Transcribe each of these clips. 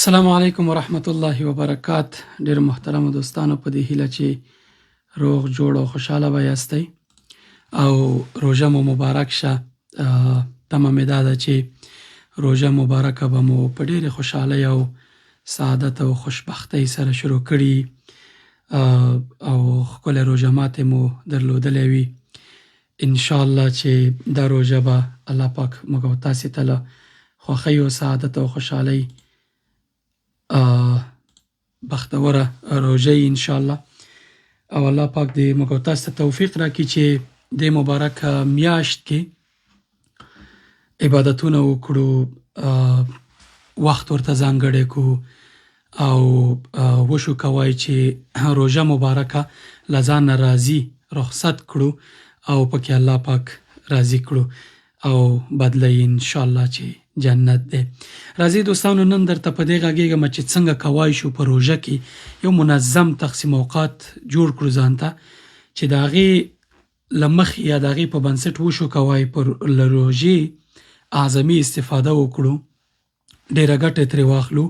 السلام علیکم ورحمت الله وبرکات. ډیر محترم دوستانو، په دې هیله چې روغ جوړ او خوشحاله به یاستئ او روژه مو مبارک شه. تمه مې دا ده چې روژه مبارکه به مو په ډېرې خوشحالۍ او سعادت او خوشبختۍ سره شروع کړي او ښکلی روژه ماتې مو درلودلی وي. ان شاء الله چې دا روژه به الله پاک موږ او تاسې ته له خوښۍ او سعادت او خوشحالۍ بختوره روژه ان شاء الله، او الله پاک دې موږ او تاسو ته توفیق راکړي چې دې مبارک میاشت کې عبادتونه وکړو، وخت ورته ځانګړی کو او وشو کوای چې روژه مبارکه له ځان راضي رخصت کړو او پکې الله پاک راضي کړو او بدله یې ان شاء الله چې جنت دی. راځئ دوستانو، نن درته په دې غږېږم چې څنګه کوای شو په روژه کې یو منظم تقسیم اوقات جوړ کړو ځان ته، چې د هغې له مخې یا د هغې په بنسټ وشو کوای پر له روژې اعظمي استفاده وکړو، ډېره ګټه ترې واخلو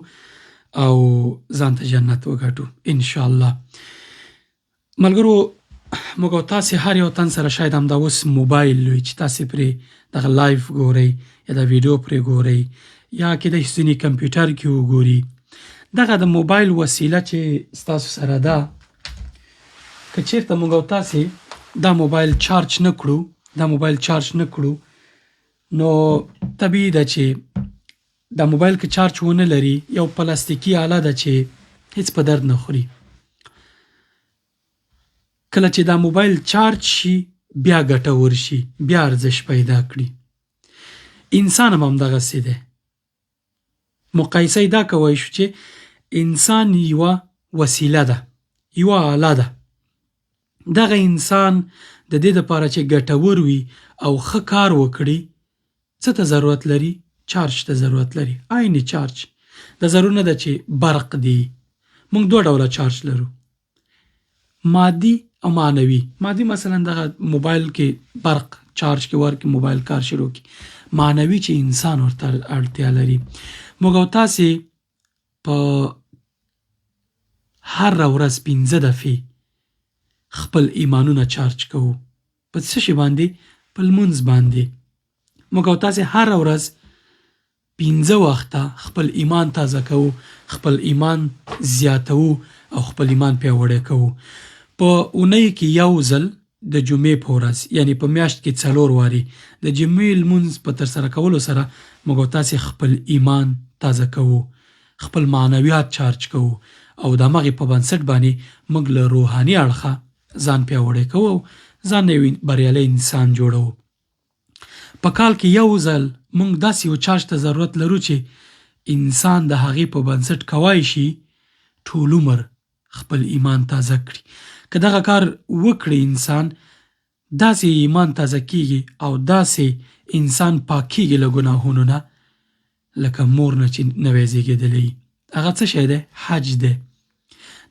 او ځان ته جنت وګټو ان شاء الله. ملګرو، موږ او تاسې هر یو تن سره شاید همدا اوس موبایل وي چې تاسې پرې دغه live ګورئ یا دا ویډیو پرې ګورئ یا کېدای شي ځینې کمپیوټر کې وګوري. دغه د موبایل وسیله چې ستاسو سره ده، که چیرته موږ او تاسې دا موبایل چارج نه کړو، دا موبایل چارج نه کړو، نو طبیعي ده چې دا موبایل که چارج ونه لري، یو پلاستیکي آله ده چې هیڅ په درد نه خوري. کله چې دا موبایل چارج شي، بیا ګټور شي، بیا ارزش پیدا کړي. انسان هم همدغسې دی. مقایسه یې دا کوی شو چې انسان یوه وسیله ده، یوه آله ده. دغه انسان د دې لپاره چې ګټور وي او ښه کار وکړي، څه ته ضرورت لري؟ چارج ته ضرورت لري. عین چارج د ضرور نه ده چې برق دی. موږ دوه ډوله چارج لرو، مادي او معنوي. مادي مثلا دغه موبایل کې برق چارج کې ورکړي، موبایل کار شروع کړي. معنوي چې انسان ورته اړتیا لري. موږ او تاسې په هره ورځ 5 دفعې خپل ایمانونه چارج کوو. په څه شي باندې؟ په لمونځ باندې. موږ او تاسې هره ورځ 5 وخته خپل ایمان تازه کوو، خپل ایمان زیاتوو او خپل ایمان پیاوړی کوو. په اونۍ کې یو ځل د جمعې په ورځ، یعنی په میاشت کې 4 واري د جمعې لمونځ په ترسره کولو سره موږ او تاسې خپل ایمان تازه کوو، خپل معنویات چارج کوو او د همغې په بنسټ باندې موږ له روحاني اړخه ځان پیاوړی کوو او ځان یو بریالی انسان جوړوو. په کال کې یو ځل موږ داسې یو چارج ته ضرورت لرو چې انسان د هغې په بنسټ کوای شي ټول عمر خپل ایمان تازه کړي. که دغه کار وکړي انسان، داسې ایمان تازه کیږي او داسې انسان پاکیږي له ګناهونو نه لکه مور نه چې نوی زیږېدلی. هغه څه شی دی؟ حج دی.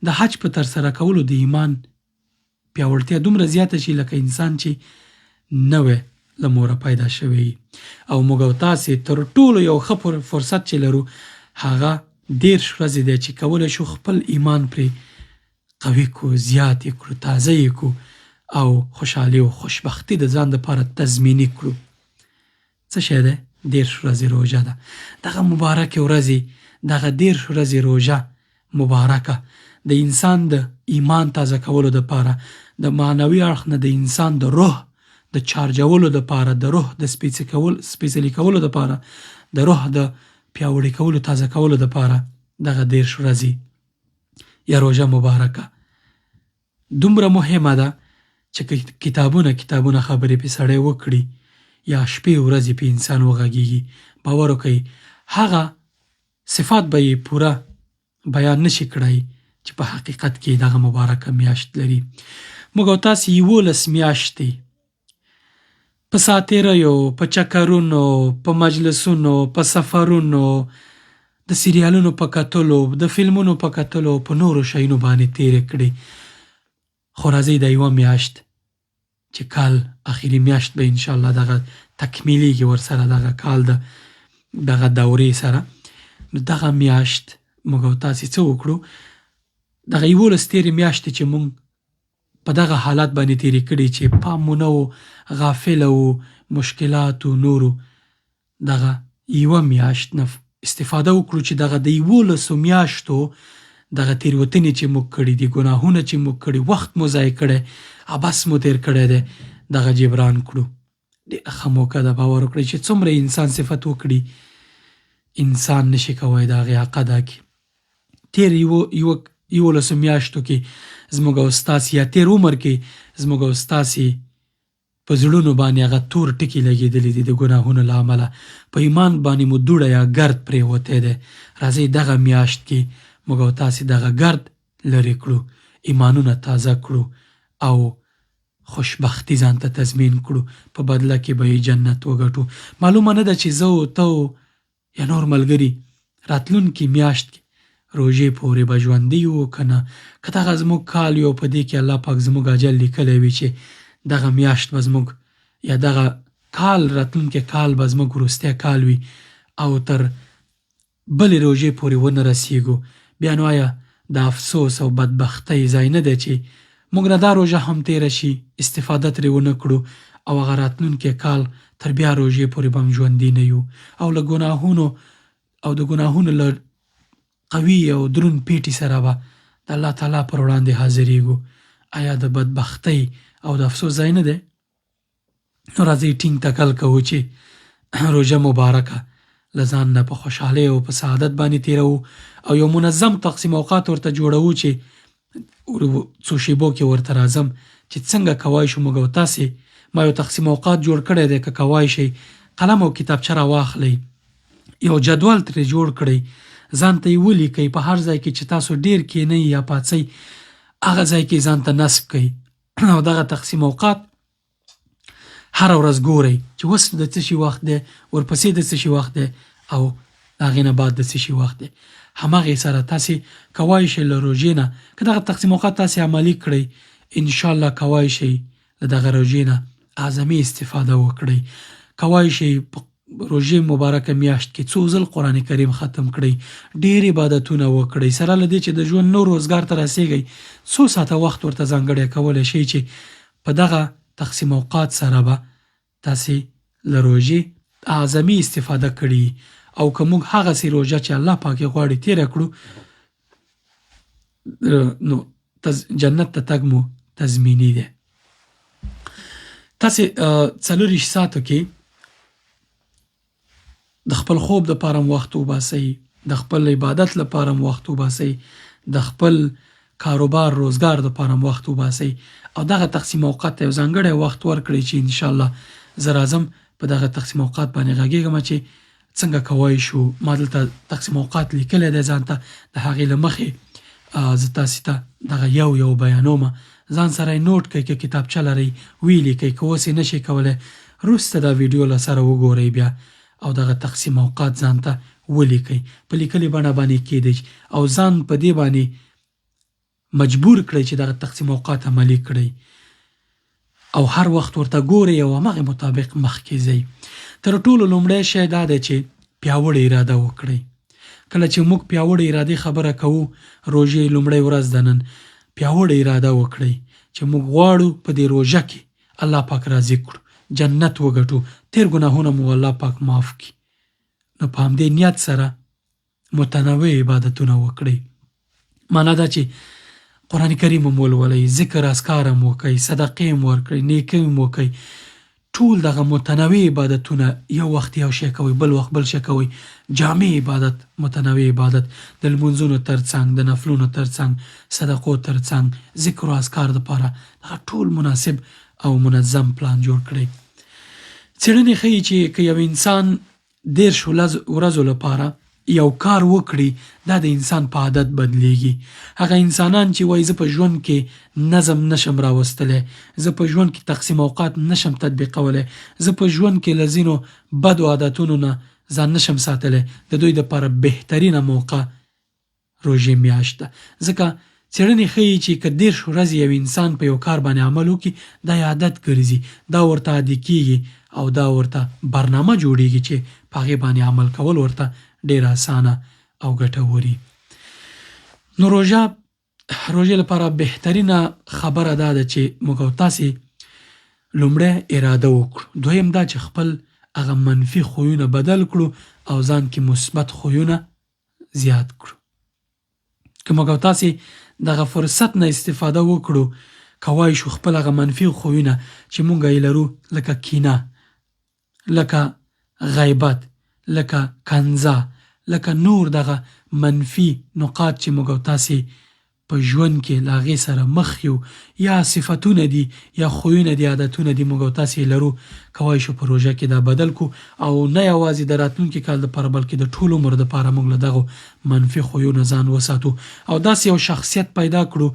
د حج په ترسره کولو د ایمان پیاوړتیا دومره زیاته شي لکه انسان چې نوی له موره پیدا شوی. او موږ او تاسې تر ټولو یو ښه فرصت چې لرو هغه 30 ورځې دی چې کولی شو خپل ایمان پرې قوي کړو، زیات یې کړو، تازه یې کړو او خوشحالي او خوشبختي د ځان دپاره تضمیني کړو. څه شی دی؟ 30 ورځې روژه ده. دغه مبارکې ورځې، دغه 30 ورځې روژه مبارکه د انسان د ایمان تازه کولو دپاره، د معنوي اړخ نه د انسان د روح د چارجولو دپاره، د روح د سپېڅلي کولو دپاره، د روح د پیاوړي کولو تازه کولو دپاره دغه 30 ورځې یا روژه مبارکه دومره مهمه ده چې کتابونه کتابونه خبرې پې سړی وکړي یا شپې ورځې پې انسان وغږیږي، باور وکړئ هغه صفات به یې پوره بیان نشي کړای چې په حقیقت کې دغه مبارکه میاشت لري. موږ او تاسې 11 میاشتې په ساتیریو، په چکرونو، په مجلسونو، په سفرونو، د سریالونو په کتلو، د فلمونو په کتلو، په نورو شیانو باندې تیرې کړې. خو راځئ دا یوه میاشت چې کال اخري میاشت به انشاءالله دغه تکمیلیږي ورسره، دغه کال د دغه دورې سره، نو دغه میاشت موږ او تاسې څه وکړو؟ دغه 11 تېرې میاشتې چې موږ په دغه حالت باندې تېرې کړي چې پام مو نه و، غافله وو، مشکلاتو نورو، دغه یوه میاشت نه استفاده وکړو چې دغه د 11 میاشتو دغه تېروتنې چې موږ کړي دي، ګناهونه چې موږ کړي، وخت مو ضایع کړی، عبث مو تېر کړی دی، دغه جبران کړو. ډېره ښه موقع ده، باور وکړئ چې څومره انسان صفت وکړي انسان نشي کوی د هغې حق ادا کړي. تېر یو یو 11 میاشتو کې زموږ او ستاسې، یا تېر عمر کې زموږ او ستاسې په زړونو باندې هغه تور ټکي لګېدلي دي د ګناهونو له امله، په ایمان باندې مو دوړه یا ګرد پرېوتی دی. راځئ دغه میاشت کې موږ او تاسې دغه ګرد لرې کړو، ایمانونه تازه کړو او خوشبختي ځان ته تضمین کړو، په بدله کې به یې جنت وګټو. معلومه نه ده چې زه او ته یا نور ملګري راتلونکي میاشت کې روژې پورې به ژوندي یو که نه، که دغه زموږ کال یو په دې کې الله پاک زموږ اجل لیکلی وي چې دغه میاشت به زموږ یا دغه کال راتلونکی کال به زموږ وروستی کال وي او تر بلې روژې پورې ونه رسیږو، بیا نو آیا د افسوس او بدبختۍ ځای نه دی چې موږ نه دا روژه هم تېره شي، استفاده ترې ونه کړو او هغه راتلونکی کال تر بیا روژې پورې به هم ژوندي نه یو او له ګناهونو او د ګناهونو له قوي او درون پیټي سره به د الله تعالی پر وړاندې حاضرېږو. آیا د بدبختۍ او د افسوس ځای نه دی؟ نو راځئ ټینګ تکل کوو چې روژه مبارکه له ځان نه په خوشحالۍ او په سعادت باندې تېروو او یو منظم تقسیم اوقات ورته جوړوو چې څو شیبو کې ورته راځم چې څنګه کوای شو موږ او تاسې. ما یو تقسیم اوقات جوړ کړی دی، که کوای شئ قلم او کتابچه راواخلئ، یو جدول ترې جوړ کړئ، ځان ته یې ولیکئ، په هر ځای کې چې تاسو ډېر کینئ یا پاڅئ هغه ځای کې ځان ته نصب کړئ او دغه تقسیم اوقات هره ورځ ګورئ چې اوس د څه شي وخت دی، ورپسې د څه شي وخت دی او د هغې نه بعد د څه شي وخت دی. همغې سره تاسې کوای شئ له روژې نه که دغه تقسیم اوقات تاسې عملي کړئ، انشاءالله کوای شئ له دغه روژې نه اعظمي استفاده وکړئ. کوای شئ په روژې مبارکه میاشت کې څو ځل قرآن کریم ختم کړئ، ډېر عبادتونه وکړئ، سره له دې چې د ژوند نور روزګار ته رسېږئ، څو ساعته وخت ورته ځانګړی کولی شئ چې په دغه تقسیم اوقات سره به تاسې له روژې اعظمي استفاده کړي او که موږ هغسې روژه چې الله پاک یې غواړي تېره کړو نو جنت ته تګ مو تضمیني دی. تاسې 24 ساعتو کې د خپل خوب د پاره هم وخت وباسئ، د خپل عبادت لپاره هم وخت وباسئ، د خپل کاروبار روزګار د پاره هم وخت وباسئ او دغه تقسیم اوقات ته یو ځانګړی وخت ورکړئ چې ان شاء الله زه راځم په دغه تقسیم اوقات باندې غږېږم چې څنګه کوای شو. ما دلته تقسیم اوقات لیکلی دی ځان ته، د هغې له مخې زه تاسې ته دغه یو یو بیانوم. ځان سره یې نوټ کړئ، که کتابچه لرئ ویې لیکئ، که اوس یې نشئ کولی وروسته دا ویډیو له سره وګورئ بیا او دغه تقسیم اوقات ځان ته ولیکئ، په لیکلې بڼه باندې کېدئ او ځان په دې باندې مجبور کړئ چې دغه تقسیم اوقات عملي کړئ او هر وخت ورته ګورئ او همغې مطابق مخکې ځئ. تر ټولو لومړی شی دا دی چې پیاوړې اراده وکړئ. کله چې موږ پیاوړې ارادې خبره کوو، روژې لومړۍ ورځ ده نن، پیاوړې اراده وکړئ چې موږ غواړو په دې روژه کې الله پاک راضي کړو، جنت وګټو، تېر ګناهونه مو الله پاک معاف کړي. نو په همدې نیت سره متنوع عبادتونه وکړئ. معنا دا چې قرآن کریم هم ولولئ، ذکر اذکار هم وکړئ، صدقې هم ورکړئ، نیکۍ هم وکړئ، ټول دغه متنوع عبادتونه، یو وخت یو شی کوئ، بل وخت بل شی کوئ، جامع عبادت، متنوع عبادت د لمونځونو ترڅنګ، د نفلونو ترڅنګ، صدقو ترڅنګ، ذکر او اذکار دپاره دغه ټول مناسب او منظم پلان جوړ کړئ. څېړنې ښيي چې که یو انسان 30 ورځو لپاره یو کار وکړي، دا د انسان په عادت بدلیږي. هغه انسانان چې وایي زه په ژوند کې نظم نشم راوستلی، زه په ژوند کې تقسیم اوقات نشم تطبیقولی، زه په ژوند کې له ځینو بدو عادتونو نه ځان نشم ساتلی، د دوی لپاره بهترینه موقع روژې میاشت ده. ځکه څېړنې ښيي چې که 30 ورځې یو انسان په یو کار باندې عمل وکړي، دا یې عادت ګرځي، دا ورته عادي کېږي او دا ورته برنامه جوړېږي چې په هغې باندې عمل کول ورته ډېر اسانه او ګټور وي. نو روژه، روژې لپاره بهترینه خبره دا ده چې موږ او تاسې لومړی اراده وکړو، دویم دا چې خپل هغه منفي خویونه بدل کړو او ځان کې مثبت خویونه زیات کړو. که موږ او تاسې دغه فرصت نه استفاده وکړو، کوای شو خپل هغه منفي خویونه چې موږ یې لرو، لکه کینه، لکه غیبت، لکه کنځا، لکه نور دغه منفي نقاط چې موږ او تاسې په ژوند کې له هغې سره مخ یو، یا صفتونه دي یا خویونه دي، عادتونه دي، موږ او تاسې یې لرو، کوای شو په روژه کې دا بدل کړو، او نه یوازې د راتلونکي کال دپاره بلکې د ټول عمر دپاره موږ له دغو منفي خویونو ځان وساتو او داسې یو شخصیت پیدا کړو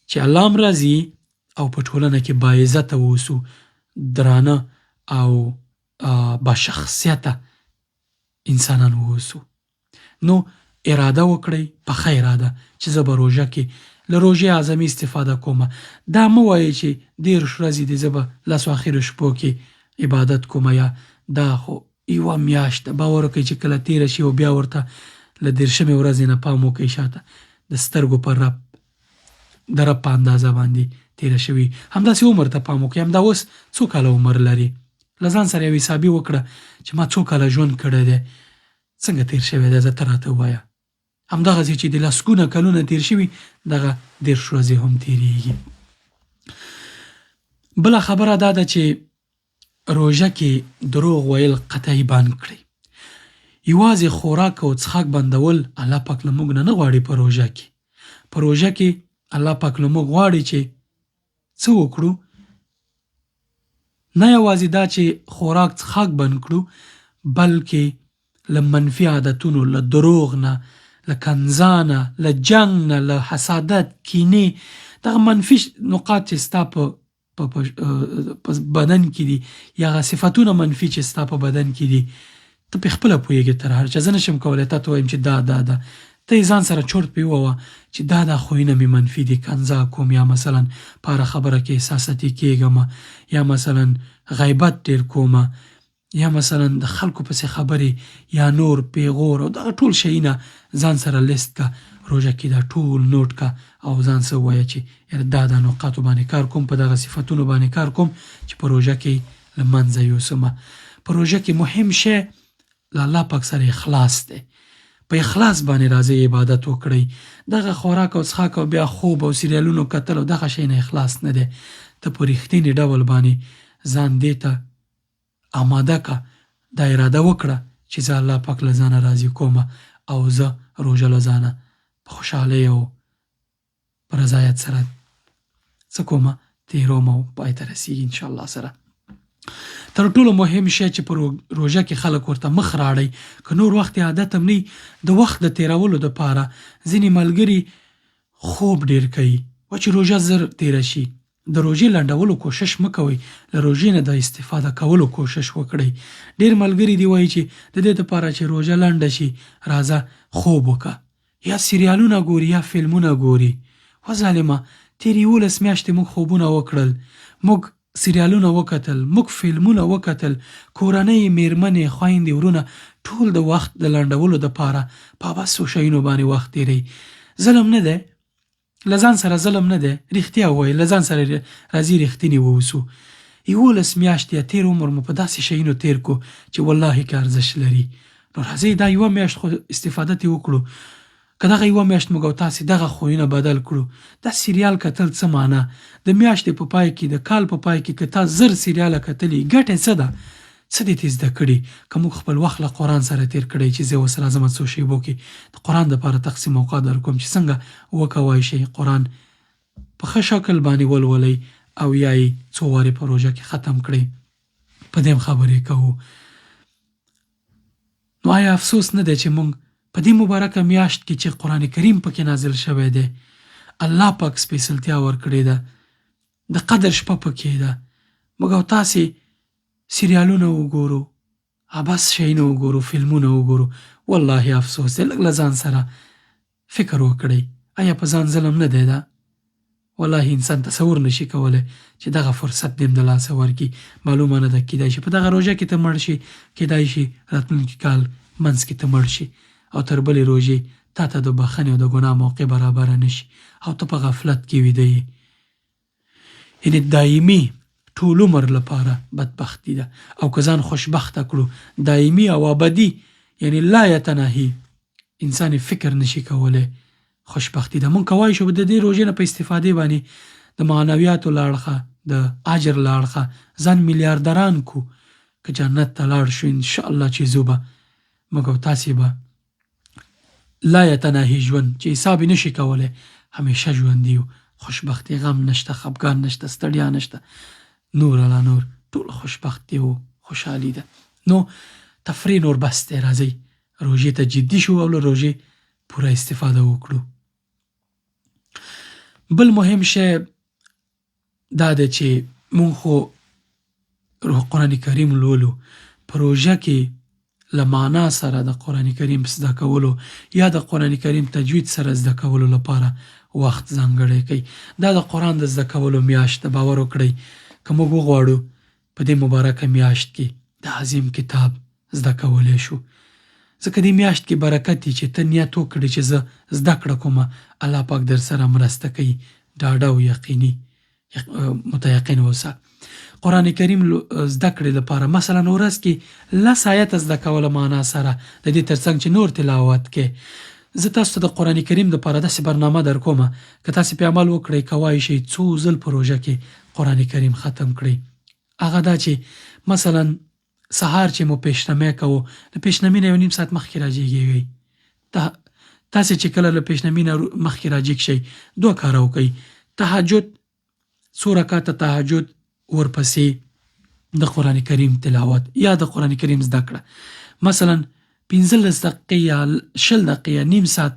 چې الله هم راضي او په ټولنه کې باعزته واوسو، درانه او باشخصیته انسانان واوسو. نو اراده وکړئ، پخه اراده چې زه به روژه کې له روژې اعظمي استفاده کوم. دا مه وایئ چې 30 ورځې دي، زه به لسو اخرو شپو کې عبادت کوم، یا دا خو یوه میاشت ده. باور وکړئ چې کله تېره شي او بیا ورته له 30مې ورځې نه پام وکړئ، شاته د سترګو په رپ د رب په اندازه باندې تېره شوي. همداسې عمر ته پام وکړئ، همدا اوس څو کاله عمر لري، له ځان سره یو حسابي وکړه چې ما څو کاله ژوند کړی دی، څنګه تېر شوی دی، زه ته راته ووایه. همدغسې چې د لسګونه کلونه تېر شوي، دغه 30 ورځې هم تېرېږي. بله خبره دا ده چې روژه کې دروغ ویل قطعي بند کړئ. یوازې خوراک او څښاک بندول الله پاک له موږ نه نه غواړي په روژه کې. په روژه کې الله پاک له موږ غواړي چې څه وکړو؟ نه یوازې دا چې خوراک څښاک بند کړو، بلکې له منفي عادتونو، له دروغ نه، له کنځا نه، له جنګ نه، له حسادت، کینې، دغه منفي نقاط چې ستا په په بدن کې دي، یا هغه صفتونه منفي چې ستا په بدن کې دي، ته پرې خپله پوهېږې تر هر چا. زه نشم کولی تا ته ووایم چې دا دا دا، ته یې ځان سره چورت پرې ووهه چې دا دا خویونه مې منفي دي، کنځا کوم، یا مثلا په هره خبره کې احساساتي کېږم، یا مثلا غیبت ډېر کوم، یا مثلا د خلکو پسې خبرې یا نور پیغور او دغه ټول شیونه ځان سره لیست که. روژه کې دا ټول نوټ که او ځان سره ووایه چې یاره دا دا نقاطو باندې کار کوم، په دغه صفتونو باندې کار کوم چې په روژه کې له منځه یوسم. په روژه کې مهم شی له الله پاک سره اخلاص دی. په اخلاص باندې راځئ عبادت وکړئ. دغه خوراک او څښاک او بیا خوب او سریالونو کتل او دغه شی نه اخلاص نه دی. ته په رښتیني ډول باندې ځان دې ته آماده که، دا اراده وکړه چې زه الله پاک له ځانه راضي کوم او زه روژه له ځانه په خوشحالۍ او په رضایت سره څه کوم، تیروم او پای ته رسیږي ان شاء الله سره. تر ټولو مهم شی چې په روژه کې خلک ورته مخ راړي، که نور وخت یې عادت هم نه، د وخت د تیرولو دپاره ځینې ملګري خوب ډیر کوي، و چې روژه زر تیره شي. د روژې لنډولو کوشش مه کوئ، له روژې نه د استفاده کولو کوشش وکړئ. ډېر ملګري دي وایي چې د دې لپاره چې روژه لنډه شي راځه خوب وکړه، یا سریالونه ګوري یا فلمونه ګوري. وه ظالمه، تېرې 11 میاشتې موږ خوبونه وکړل، موږ سریالونه وکتل، موږ فلمونه وکتل، کورنۍ، میرمنې، خویندې، ورونه ټول د وخت د لنډولو دپاره په عبثو شیونو باندې وخت تېروي. ظلم نه دی؟ له ځان سره ظلم نه دی؟ رښتیا ووایئ، له ځان سره راځي رښتیني واوسو. 11 میاشتې یا تېر عمر مو په داسې شیونو تېر کړو چې والله که ارزش لري. نو راځئ دا یوه میاشت خو استفاده ترې وکړو. که دغه یوه میاشت موږ او تاسې دغه خویونه بدل کړو، دا سریال کتل څه معنا؟ د میاشتې په پای کې، د کال په پای کې که تا 1000 سریاله کتلي، ګټه څه ده؟ څه دې ترې زده کړي؟ که موږ خپل وخت له قرآن سره تېر کړی، چې زه اوس راځم څو شیبو کې د قرآن دپاره تقسیم اوقات درکوم چې څنګه وکوای شئ قرآن په ښه شکل باندې ولولئ او یا یې څو وارې په روژه کې ختم کړئ، په دې هم خبرې کوو. نو آیا افسوس نه دی چې موږ په دې مبارکه میاشت کې چې قرآن کریم پکې نازل شوی دی، الله پاک سپېڅلتیا ورکړې ده، د قدر شپه پکې ده، موږ او تاسې سریالونه وګورو، عبث شیونه وګورو، فلمونه وګورو؟ والله افسوس دی. لږ له ځان سره فکر وکړئ، آیا په ځان ظلم نه دی دا؟ والله انسان تصور نشي کولی چې دغه فرصت دې هم د لاسه ورکړي. معلومه نه ده، کیدای شي په دغه روژه کې ته مړ شي، کیدای شي راتلونکي کال منځ کې ته مړ شي او تر بلې روژې تا ته د بخښنې او د ګناه موقع برابره نشي او ته په غفلت کې ویده یې. یعنې دایمي ټول عمر لپاره بدبختي ده او که ځان خوشبخته کړو دایمي او ابدي یعنې لا یتناهي انسان فکر نشي کولی خوشبختي ده. مونږ کوای شو د دې روژې نه په استفادې باندې د معنویاتو له اړخه، د اجر له اړخه ځان میلیاردران کو. که جنت ته لاړ شو ان شاء الله چې ځو به، موږ او تاسې به لا یتناهي ژوند چې حساب یې نشي کولی همیشه ژوندي یو، خوشبختي، غم نشته، خپګان نشته، ستړیا نشته، نور علا نور، ټول خوشبختي او خوشحالي ده. نو تفریح نور بس دی، راځئ روژې ته جدي شو او له روژې پوره استفاده وکړو. بل مهم شی دا دی چې مونږ خو قرآن کریم لولو، په روژه کې له معنا سره د قرآن کریم زده کولو یا د قرآن کریم تجوید سره زده کولو لپاره وخت ځانګړی کړئ. دا د قرآن د زده کولو میاشت ده، باور وکړئ که موږ وغواړو په دې مبارکه میاشت کې د عظیم کتاب زده کولی شو، ځکه دې میاشت کې برکت دی چې ته نیت وکړې چې زه زده کړه کوم، الله پاک در سره مرسته کوي. ډاډه او یقیني متیقن اوسه. قرآن کریم زده کړې لپاره مثلا ورځ کې لس آیته زده کوله معنا سره، د دې ترڅنګ چې نور تلاوت کې. زه تاسو ته د قرآن کریم لپاره داسې برنامه در کوم که تاسو په عمل وکړئ کوای شئ څو ځل په روژه کې قرآن کریم ختم کړئ. هغه دا چې مثلا سهار چې مو پیشنمی کوو، د پیشنمی نه یو نیم ساعت مخکې راجیګیږئ. تاسې چې کله له پیشنمی نه مخکې راجیګ شئ دوه کاره وکړئ، تهجد څو رکعته تهجد، ورپسې د قرآن کریم تلاوت یا د قرآن کریم زده کړه. مثلا 15 دقیقې یا 20 دقیقې یا نیم ساعت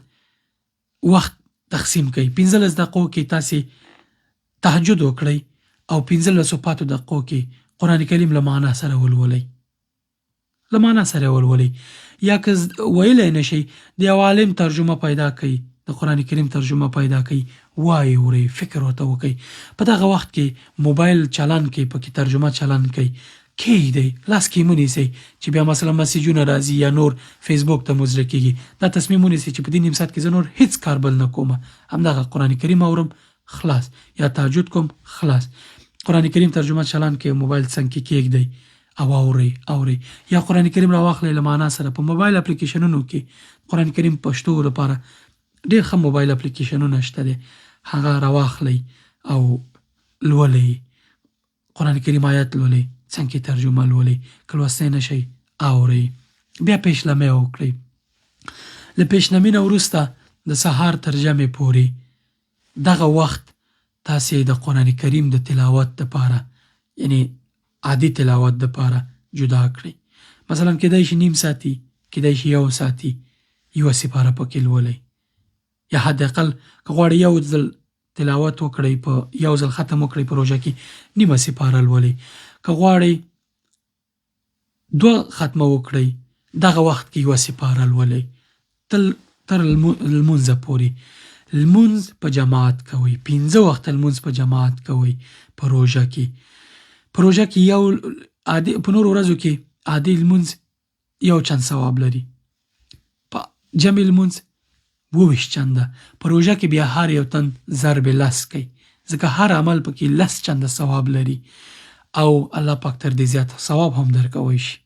وخت تقسیم کړئ. 15 دقیقو کې تاسې تهجد وکړئ او 15 پاتو دقیقو کې قرآن کریم له معنا سره ولولئ، له معنا سره ولولئ. یا که ویلی نه شئ د یو عالم ترجمه پیدا کړئ، د قرآن کریم ترجمه پیدا کړئ، وایې اورئ، فکر ورته وکړئ. په دغه وخت کې موبایل چلن کړئ، پکې ترجمه چلن کړئ، کېږدئ، لاس کې یې مه نیسئ چې بیا مثلا مسیجونه راځي یا نور فیسبوک ته مو زړه کېږي. دا تصمیم ونیسئ چې په دې نیم ساعت کې زه نور هیڅ کار بل نه کوم، همدغه قرآن کریم اورم خلاص، یا تهجد کوم خلاص. قرآن کریم ترجمه چلان کړئ، موبایل څنګ کې کېږدئ او اورئ اورئ. یا قرآن کریم راواخلئ له معنا سره. په موبایل اپلیکیشنونو کې قرآن کریم پښتو لپاره ډېر ښه موبایل اپلیکیشنونه شته دی، هغه راواخلئ او لولئ. قرآن کریم آیت لولئ، څنګ کې ترجمه لولئ، که لوستی نه شئ اورئ. بیا پیشلمه وکړئ. له پیشلمې نه وروسته د سهار تر جمعې پورې دغه وخت تاسې د قرآن کریم د تلاوت دپاره، یعنی عادي تلاوت دپاره جدا کړئ. مثلا کېدای شي نیم ساعتي، کېدای شي یو ساعتي یوه سپاره پکې لولئ، یا حد اقل که غواړئ یو ځل تلاوت وکړئ، په یو ځل ختم وکړئ په روژه کې نیمه سپاره لولئ. که غواړئ دوه ختمه وکړئ دغه وخت کې یوه سپاره لولئ تل تر لمونځه پورې. لمونځ په جماعت کوئ، 5 وخته لمونځ په جماعت کوئ په روژه کې. په روژه کې یو عادي، په نورو ورځو کې عادي لمونځ یو چند ثواب لري، په جمع لمونځ 22 چنده. په روژه کې بیا هر یو تن ضرب لس کوي، ځکه هر عمل پکې 10 چنده ثواب لري او الله پاک تر دې زیات ثواب هم درکوي شي.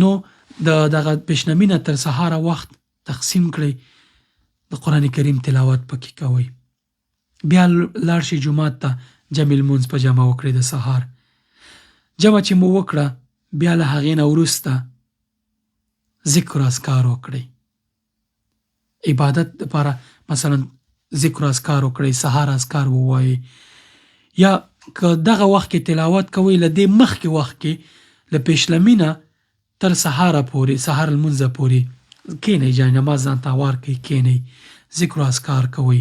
نو د دغه پیشنمي نه تر سهاره وخت تقسیم کړئ، د قرآن کریم تلاوت پکې کوئ. بیا لاړ شئ جومات ته، جمع لمونځ په جمع وکړئ. د سهار جمع چې مو وکړه، بیا له هغې نه وروسته ذکر اذکار وکړئ. عبادت لپاره مثلا ذکر اذکار وکړئ، سهار اذکار ووایئ. یا که دغه وخت کې تلاوت کوئ، له دې مخکې وخت کې له پیشلمي نه تر سهاره پورې، سهار لمونځه پورې کښېنئ، جای نماز ځان ته هوار کړئ، کښېنئ، ذکر و اذکار کوئ.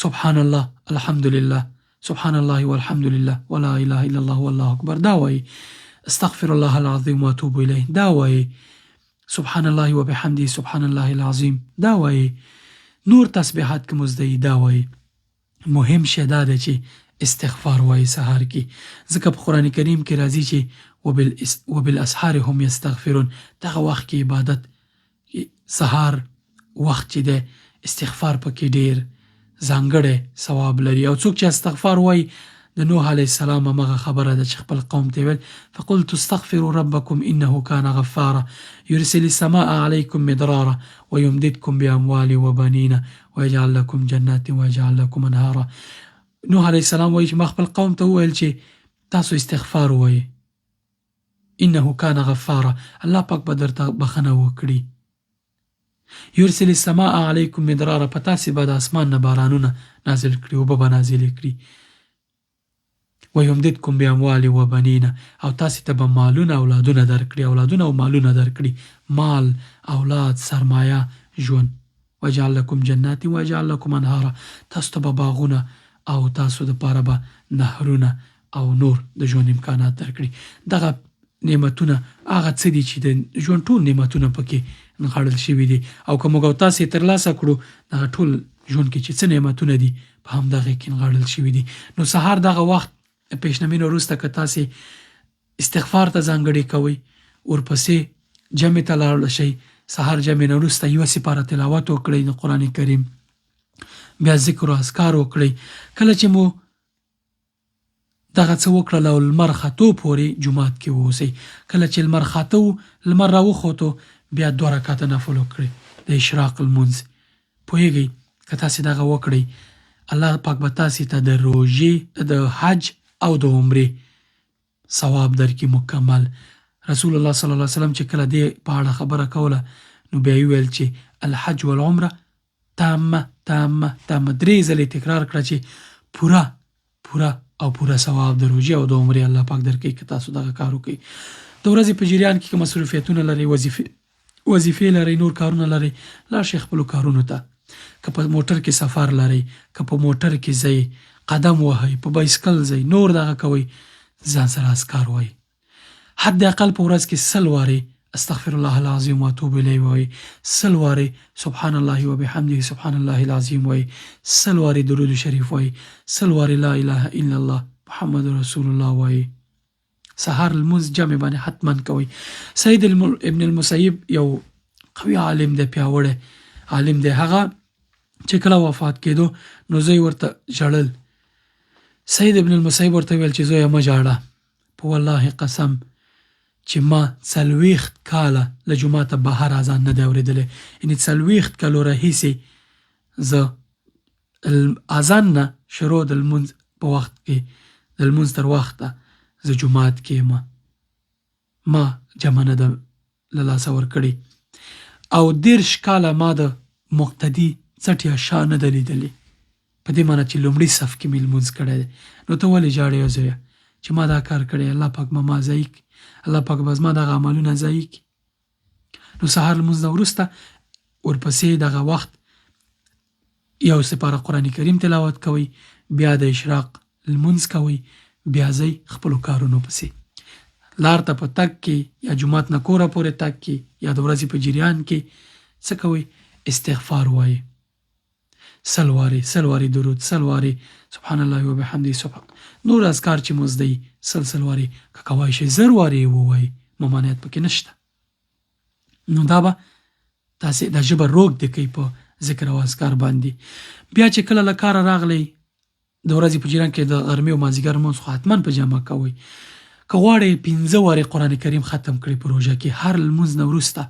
سبحان الله، الحمدلله، سبحان الله والحمد لله ولا اله الا الله والله اکبر، دا وایئ. استغفر الله العظیم واتوب الیه، دا وایئ. سبحان الله وبحمده سبحان الله العظیم، دا وایئ. نور تسبیحات که مو زده وي دا وایئ. مهم شی دا دی چې استغفار وایي سهار کې، ځکه په قرآن کریم کې راځي چې وبالاسحار هم یستغفرون. دغه وخت کې عبادت سهار وخت چې دی استغفار پکې ډیر ځانګړی ثواب لري او څوک چې استغفار وایي د نوح علیه السلام همغه خبره ده چې خپل قوم ته ویل فقلت استغفروا ربکم انه کان غفارا یرسل السماء علیکم مدرارا ويمددکم باموال وبنین ويجعل لکم جنات ويجعل لکم انهارا. نوح علیه السلام وایي چې ما خپل قوم ته وویل چې تاسو استغفار ووایئ انه کان غفارا الله پاک به درته بخنه وکړي. یرسل السماء علیکم مدرارا په تاسې به د اسمان نه بارانونه نازل کړي، اوبه به نازلې کړي. ویمددکم باموال وبنین او تاسې ته به مالونه اولادونه درکړي، اولادونه او مالونه درکړي، مال، اولاد، سرمایه، ژوند. وجعل لکم جنات وجعل لکم انهارا تاسو ته به باغونه او تاسو دپاره به نهرونه او نور د ژوند امکانات درکړي. دغه نعمتونه هغه څه دي چې د ژوند ټول نعمتونه پکې نغاړل شوي دي او که موږ او تاسې یې ترلاسه کړو دغه ټول ژوند کې چې څه نعمتونه دي په همدغه کې نغاړل شوي دي. نو سهار دغه وخت د پیشنمې نه وروسته که تاسې استغفار ته ځانګړی کوئ ورپسې جمع ته لاړ شئ، سهار جمع نه وروسته یوه سپاره تلاوت وکړئ د قرآن کریم، بیا ذکر او اذکار وکړئ. کله چې مو دغه څه وکړل او لمر ختو پورې جومات کې واوسئ. کله چې لمر خاته وو، لمر راوخوتو، بیا دوه رکعته نفل وکړئ د اشراق لمونځ. پوهېږئ که تاسې دغه وکړئ الله پاک به تاسې ته د روژې، د حج او د عمرې ثواب درکړي مکمل. رسول الله صلی الله علیه وسلم چې کله دې په اړه خبره کوله نو بیا یې وویل چې الحج والعمره تامه تامه تامه، درې ځلې تکرار کړه چې پوره پوره او پوره ثواب د روژې او د عمرې الله پاک درکوي که تاسو دغه کار وکړئ. د ورځې په جریان کې که مصروفیتونه لرئ، وظیفې وظیفې لرئ، نور کارونه لرئ، لاړ شئ خپلو کارونو ته. که په موټر کې سفر لرئ، که په موټر کې ځئ، قدم وهئ، په بایسکل ځئ، نور دغه کوئ، ځان سره اذکار وایئ. حد اقل په ورځ کې سل وارې استغفر الله العظیم واتوب الیه وایي، سل وارې سبحان الله وبحمده سبحان الله العظیم وایي، سل وارې درود شریف وایي، سل وارې لا اله الا الله محمد رسول الله وایي. سهار لمونځ جمع باندې حتما کوئ. سید ابن المسیب یو قوي عالم دی، پیاوړی عالم دی. هغه چې کله وفات کېدو نو زوی ورته ژړل. سید ابن المسیب ورته ویل چې زویه مه ژاړه، په والله قسم چې ما 40 کاله له جوماته بهر اذان نه دی اورېدلی، یعنې 40 کلو راهیسې زه اذان نه شروع د لمونځ په وخت کې د لمونځ تر وخته زه جومات کې یم، ما جمع نه ده له لاسه ورکړې او 30 کاله ما د مقتدي څټ یا شا نه ده لیدلې، په دې معنی چې لومړي صف کې مې لمونځ کړی دی. نو ته ولې ژاړې زویه چې ما دا کار کړی، الله پاک به ما ضایع کړي، الله پاک به زما دغه عملونه ضایع کړي. نو سهار لمونځ نه وروسته ورپسې دغه وخت یو سپاره قرآن کریم تلاوت کوئ، بیا د اشراق لمونځ کوئ، بیا ځئ خپلو کارونو پسې. لار ته په تګ کې یا جومات نه کوره پورې تګ کې یا د ورځې په جریان کې څه کوئ؟ استغفار وایئ، سل وارې، سل وارې درود، سل وارې سبحان الله وبحمده سبحان، نور اذکار چې مو زده وي سل سل وارې، که کوای شئ زر وارې یې ووایئ، ممانعت پکې نشته. نو دا به تاسې دا ژبه روږدې کوي په ذکر او اذکار باندې. بیا چې کله له کاره راغلئ د ورځې په جریان کې د غرمې او مازدیګر لمونځ خو حتما په جمع کوئ. که غواړئ پنځه وارې قرآن کریم ختم کړئ په روژه کې، هر لمونځ نه وروسته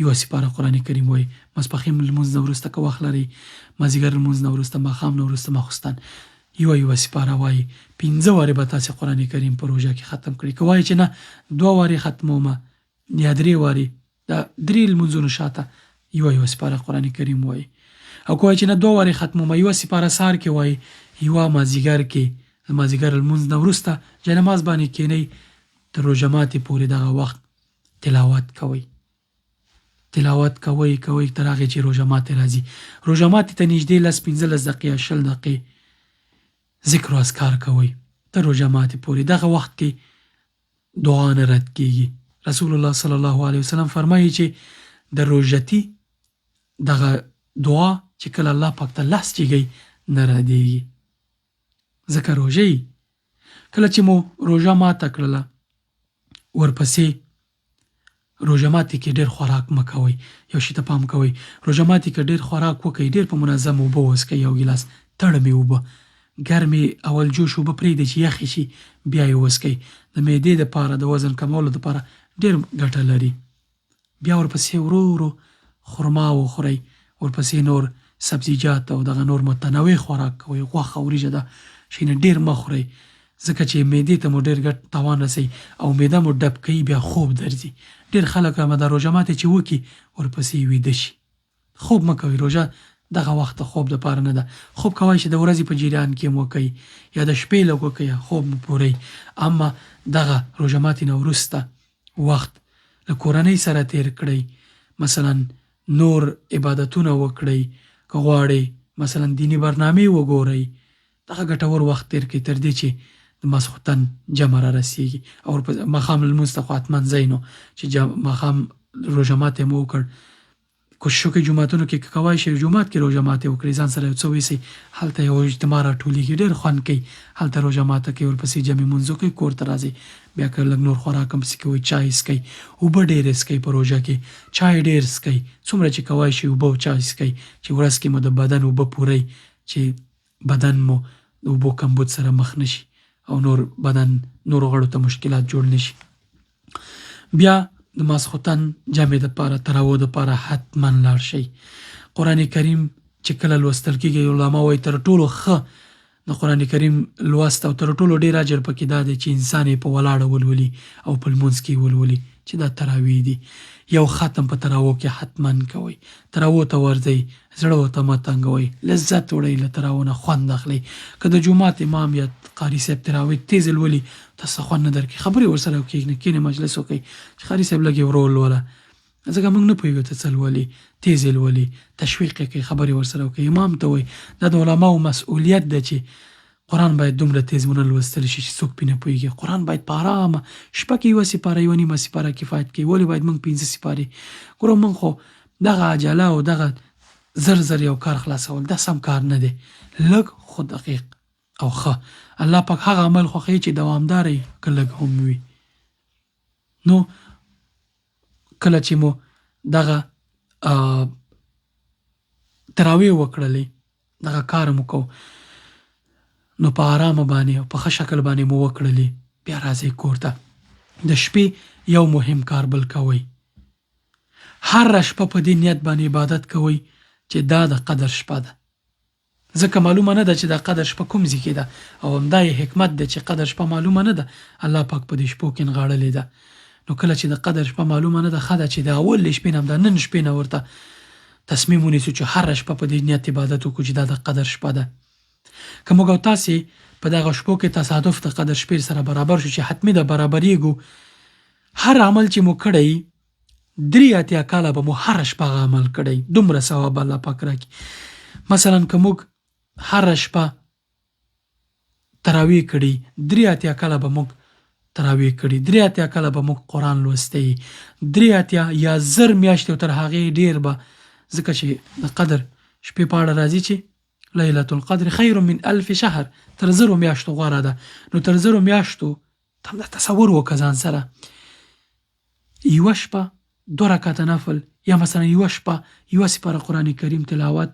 یوه سپاره قرآن کریم وایئ، ماسپښین لمونځ نه وروسته که وخت لرئ، مازدیګر لمونځ نه وروسته، ماښام نه وروسته، ماخوستن یوه یوه سپاره وایئ. پنځه وارې به تاسې قرآن کریم په روژه کې ختم کړئ. که وایئ چې نه دوه وارې ختموم یا درې وارې، د درې لمونځونو شاته یوه یوه سپاره قرآن کریم وایي. او که وایي چې نه دوه وارې ختموم، یوه سپاره سهار کې وایي، یوه مازیګر کې، د مازیګر لمونځ نه وروسته جنماز باندې کینئ تر روژه ماتې پورې دغه وخت تلاوت کوئ، تلاوت کوئ کوئ تر هغې چې روژه ماتې راځي. روژه ماتې ته نږدې لس پنځلس دقیقې یا 20 دقیقې ذکر او اذکار کوئ تر روژه ماتې پورې. دغه وخت کې دعا نه رد کیږي. رسول الله صلی الله علیه وسلم فرمایي چې د روژتي دغه دعا چې کله الله پاک ته لاس چیږي نه ردیږي، ځکه روژه یي. کله چې مو روژه ماته کړله ورپسې روژه ماتي کې ډېر خوراک مه کوئ. یو شي ته پام کوئ، روژه ماتي که ډېر خوراک وکړئ، ډېر په منظم اوبه وڅښئ، یو ګیلاس تړمې اوبه، ګرمې اول جوش اوبه پرېږدئ چې یخې شي بیا یې وڅښئ، د معدې دپاره د وزن کمولو دپاره ډېر ګټه لري. بیا ورپسې ورو ورو خرما وخورئ، ورپسې نور سبزیجات او دغه نور متنوع خوراک کوئ، غوښه وریجه دا شیونه ډېر مه خورئ، ځکه چې معدې ته مو ډېر ګټ تاوان رسوي او معده مو ډب کوي، بیا خوب درځي. ډېر خلک همدا روژه ماتې چې وکړي ورپسې ویده شي. خوب مه کوئ، روژه دغه وخت د خوب لپاره نه ده. خوب کوای شئ د ورځې په جریان کې هم وکړئ یا د شپې لږ وکړئ، خوب مو پوره وي، اما دغه روژه ماتې نه وروسته وخت له کورنۍ سره تېر کړئ، مثلا نور عبادتونه وکړئ، که غواړئ مثلا دیني برنامې وګورئ، دغه ګټور وخت تېر کړئ تر دې چې د ماسخوتن جمع را رسېږي او ورپسې ماښام لمونځ ته خو حتما ځئ، نو چې ماښام روژه ماتی مو وکړ، کوشش وکړئ جوماتونو کې که کوای شئ جومات کې روژه ماتې وکړئ، ځان سره یو څه ویسئ، هلته یو اجتماع راټولیږي، ډېر خوند کوي، هلته روژه ماته کوي، ورپسې جمع لمونځ وکړئ، کور ته راځئ، بیا که لږ نور خوراک هم پسې کوئ، چای څکئ، اوبه ډېرې څکئ، په روژه کې چای ډېر څکئ، څومره چې کوای شئ اوبه او چای څکئ چې ورځ کې مو د بدن اوبه پوره چې بدن مو د اوبو کمبود سره مخ نه شي او نور بدن نورو غړو ته مشکلات جوړ نه شي. بیا د ماسخوتن جمع د پاره تراوو د پاره حتما لاړ شئ. قرآن کریم چې کله لوستل کېږي، علما وایي تر ټولو ښه د قرآن کریم لوست او تر ټولو ډېر اجر پکې دا دی چې انسان یې په ولاړه ولولي او په لمونځ کې ولولي چې دا تراویح دي. یو ختم په تراوو کې حتما کوئ، تراوو ته ورځئ، زړه ورته مه تنګوئ، لذت وړئ، له تراوو نه خوند اخلئ. که د جومات امام یا قاري صاحب تراویح تیز لولي تاسو ته خوند نه درکوي، خبرې ورسره وکړئ، کښېنئ مجلس وکړئ چې قاري صاحب لږ یې ورو لوله، ځکه موږ نه پوهېږو ته څه لولي، تیز یې لولي، تشویق یې کړئ، خبرې ورسره وکړئ، امام ته وایي. دا د علماو مسؤلیت دی چې قرآن باید دومره تیز ونه لوستل شي چې څوک پې نه پوهېږي. قرآن باید په آرامه شپه کې یوه سپاره یوه نیمه سپاره کفایت کوي، ولې باید موږ 5 سپارې ګورو؟ موږ خو دغه عجله او دغه زر زر یو کار خلاصول دا سم کار نه دی. لږ خو دقیق او ښه. الله پاک هغه عمل خوښوي چې دوامداره وي که لږ هم وي. نو کله چې مو دغه تراویح وکړلې، دغه کار مو کو، نو په آرامه باندې او په ښه شکل باندې مو وکړلې، بیا راځئ کور ته. د شپې یو مهم کار بل کوئ، هره شپه په دې نیت باندې عبادت کوئ چې دا د قدر شپه ده، ځکه معلومه نه ده چې دا قدر شپه کوم ځای کې ده، او همدا یې حکمت دی چې قدر شپه معلومه نه ده، الله پاک په دې شپو کې نغاړلې ده. نو کله چې د قدر شپه معلومه نه ده، ښه ده چې د اولې شپې نه، همدا نن شپې نه ورته تصمیم ونیسو چې هره شپه په دې نیت عبادت وکړو چې دا د قدر شپه ده. که موږ او تاسې په دغه شپو کې تصادف د قدر شپې سره برابر شو، چې حتمي ده برابرېږو، هر عمل چې مو کړی 83 کاله به مو هره شپه هغه عمل کړی، دومره ثواب به الله پاک راکړي. مثلا که موږ هره شپه تراویح کړي، 83 کاله به موږ تراویح کړي، 83 کاله به موږ قرآن لوستی، 83 یا 1000 میاشتې او تر هغې ډېر به، ځکه چې د قدر شپې په اړه راځي چې لیلة القدر خیر من الف شهر، تر 1000 میاشتو غوره ده. نو تر 1000 میاشتو ته همدا تصور وکړه ځان سره، یوه شپه 2 رکعته نفل، یا مثلا یوه شپه یوه سپاره قرآن کریم تلاوت،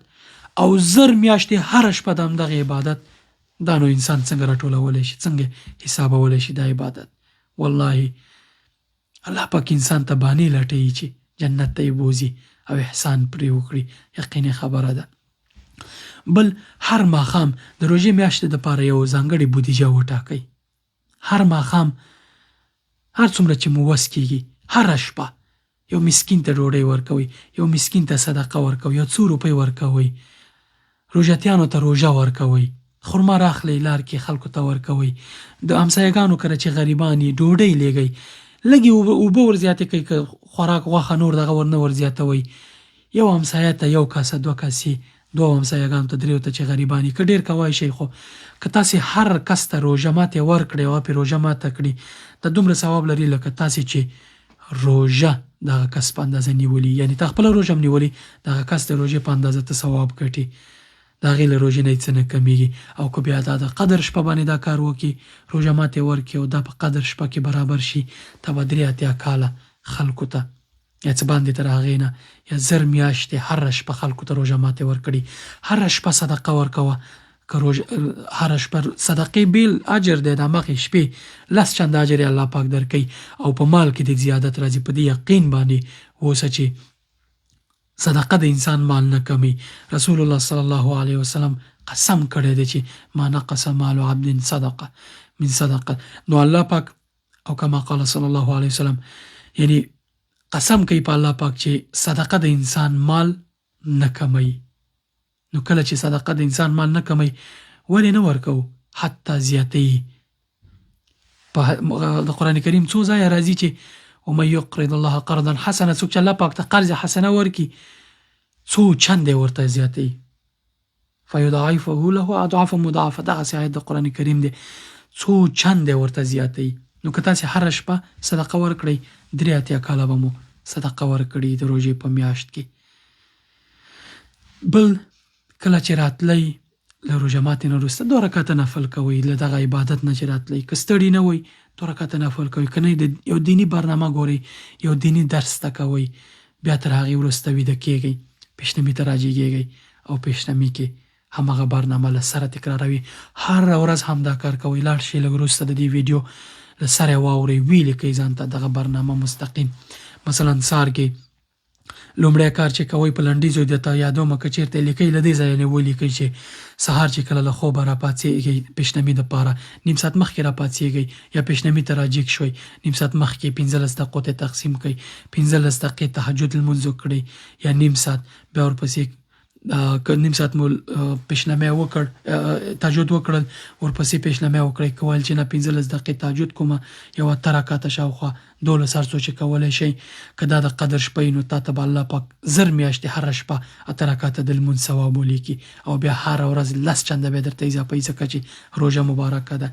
او 1000 میاشتې هره شپه د همدغه عبادت، دا نو انسان څنګه راټولولی شي، څنګه حسابولی شي دا عبادت؟ والله الله پاک انسان ته بانې لټوي چې جنت ته یې بوځي او احسان پرې وکړي، یقیني خبره ده. بل هر ماښام د روژې میاشتې دپاره یو ځانګړې بودیجه وټاکئ. هر ماښام هر څومره چې مو وس کېږي، هره شپه یو مسکین ته ډوډۍ ورکوئ، یو مسکین ته صدقه ورکوئ، یو څو روپۍ ورکوئ، روژتیانو ته روژه ورکوئ، خرما راخلئ لار کې خلکو ته ورکوئ، د همسایهګانو کره چې غریبان یي ډوډۍ لېږئ، لږې اوبه ور زیاتې کړئ، که خوراک غوښه نور دغه ور نه ور زیاتوئ، یو همسایه ته یو کاسه دوه کاسې، دوو همسایهګانو ته دریو ته چې غریبان یي، که ډېر کوای شئ، خو که تاسې هر کس ته روژه ماتې ورکړئ او هغه پرې روژه ماته کړي، دا دومره ثواب لري لکه تاسې چې روژه د هغه کس په اندازه نیولي، یعنې تا خپله روژه هم نیولې، د هغه کس د روژې په اندازه ته ثواب ګټې، د هغې له روژې نه یې څه نه کمیږي. او که بیا دا د قدر شپه باندې دا کار وکړي، روژه ماتې ورکړي او دا په قدر شپه کې برابر شي، تا به 83 کاله خلکو ته یا څه باندې تر هغې نه یا 1000 میاشتې هره شپه خلکو ته روژه ماتې ورکړي. هره شپه صدقه ورکوه. که روژه هره شپه صدقې بیل اجر دی، د همغې شپې 10 چنده اجر یې الله پاک درکوي او په مال کې د زیادت راځي. په دې یقین باندې اوسه چې صدقه د انسان مال نه کمي. رسول الله صلی الله علیه وسلم قسم کړی دی چې ما نقص مال عبد صدقه من صدقه. نو الله پاک او کما قال صلی الله علیه وسلم، یعنی قسم کوي په الله پاک چې صدقه د انسان مال نه کموي. نو کله چې صدقه د انسان مال نه کموي، ولې نه ورکوو؟ حتی زیاتوي. په د قران کریم څو ځای راځي چې ومن يقرض الله قرضا حسنا، څوک چې الله پاک ته قرض حسنه ورکي، څو چنده ورته زیاتوي، فیضاعفه له اضعاف مضاعفه. دغسې آیت د قرآن کریم دی، څو چنده ورته زیاتوي. نو که تاسې هره شپه صدقه ورکړئ، 83 کاله به مو صدقه ورکړي د روژې په میاشت کې. بل کله چې راتلی له روژه ماتې نه وروسته 2 رکعته نفل کوئ. له دغه عبادت نه چې راتلی، که ستړي نه وئ، 2 رکعته نفل کوئ، که نه یو دیني برنامه ګورئ، یو دیني درس ته کوئ. بیا تر هغې وروسته ویده کیږئ، پیشنمي ته راجیګیږئ او پیشنمي کې همغه برنامه له سره تکراروي. هره ورځ همدا کار کوئ. لاړ شئ، لږ وروسته د دې ویډیو له سره واورئ، ویلیکئ ځان ته دغه برنامه مستقیم. مثلا سهار کې لومړی کار چې کوئ، په لنډیزو درته یادوم، که چېرته لیکئ له دې ځایه نه ولیکئ چې سهار چې کله له خوبه راپاڅېږئ، پیشنمي دپاره نیم ساعت مخکې راپاڅېږئ یا پیشنمي ته راجیګ شوئ، نیم ساعت مخکې 15 دقیقو ته تقسیم کړئ، 15 دقیقې تهجد لمونځ وکړئ یا نیم ساعت. بیا ورپسې که نیم ساعت مو پیشنمی وکړ، تهجد وکړل، ورپسې پیشنمی وکړئ. که ویل چې نه، 15 دقیقې تهجد کومه، یو 8 رکعته شاوخوا 12، هر څو چې کولی شئ. که دا د قدر شپه نو تا ته به الله پاک 1000 میاشتې هره شپه 8 رکعته د لمونځ ثواب ولیکي او بیا هره ورځ 10 چنده بیا درته اضافه، ځکه چې روژه مبارکه ده.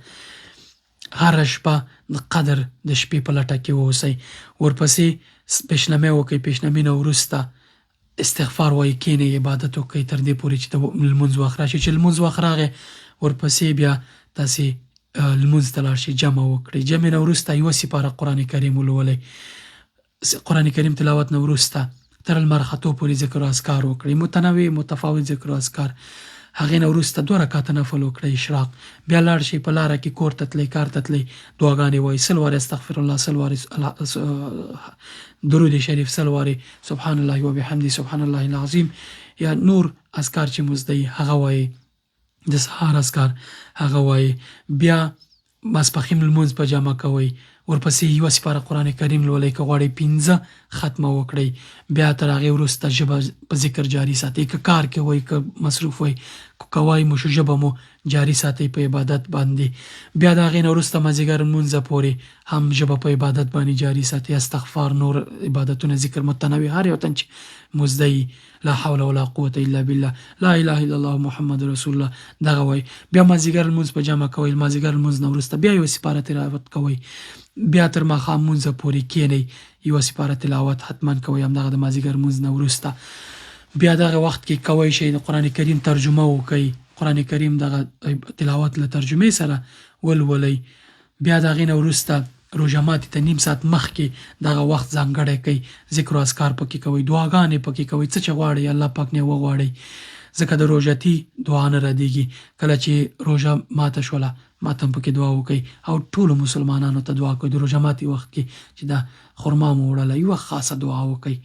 هره شپه د قدر د شپې په لټه کې واوسئ. ورپسې پیشنمی وکړئ. پیشنمی نه وروسته استغفار وایي، کینئ، عبادت وکړئ تر دې پورې چې د لمونځ وخت راشي. چې لمونځ وخت راغی، ورپسې بیا تاسې لمونځ ته لاړ شئ، جمع وکړئ. جمع نه وروسته یوه سپاره قرآن کریم ولولئ. قرآن کریم تلاوت نه وروسته تر لمر ختو پورې ذکر او اذکار وکړئ، متنوع متفاوت ذکر او اذکار. هغې نه وروسته 2 رکعته نفل وکړئ اشراق. بیا لاړ شئ، په لاره کې کور ته تلئ، کار ته تلئ، دعاګانې وایئ، 100 وارې استغفر الله، 100 وارې درود شریف، 100 وارې سبحان الله وبحمده سبحان الله العظیم یا نور اذکار چې مو زده هغه وایئ، د سهار اذکار هغه وایئ. بیا ماسپښین لمونځ په جمع کوئ. ورپسې یوه سپاره قرآن کریم لولئ، که غواړئ پنځه ختمه وکړئ. بیا تر هغې وروسته ژبه په ذکر جاري ساتئ. که کار کې وئ، که مصروف وئ، که کوای مو شو، ژبه مو جاري ساتئ په عبادت باندې. بیا د هغې نه وروسته مازدیګر لمونځه پورې هم ژبه په عبادت باندې جاري ساتئ، استغفار، نور عبادتونه، ذکر متنوع، هر یو تن چې مو زده، لا حول ولا قوت الا بالله، لا اله الا الله محمد رسول الله، دغه وای. بیا مازیګر لمونځ په جمع کوئ. مازیګر لمونځ نه وروسته بیا یو سپاره تلاوت کوئ. بیا تر ماښام لمونځ پورې کینئ، یو سپاره تلاوت حتما کوئ، همدغه د مازیګر لمونځ نه وروسته. بیا دغه وخت کې کوی شئ د قرآن کریم ترجمه وکړئ، قرآن کریم دغه تلاوت له ترجمې سره ولولئ. بیا د هغې نه وروسته روژه ماتي ته نیم ساعت مخکې دغه وخت ځانګړی کړئ، ذکر او اذکار پکې کوئ، دعاګانې پکې کوئ، څه چې غواړئ الله پاک نه وغواړئ، ځکه د روژتي دعا نه ردیږي. کله چې روژه ماته شوله، ماته هم پکې دعا وکړئ او ټولو مسلمانانو ته دعا کوئ. د روژه ماتي وخت کې چې دا خرما مو وړله، یوه خاصه دعا وکړئ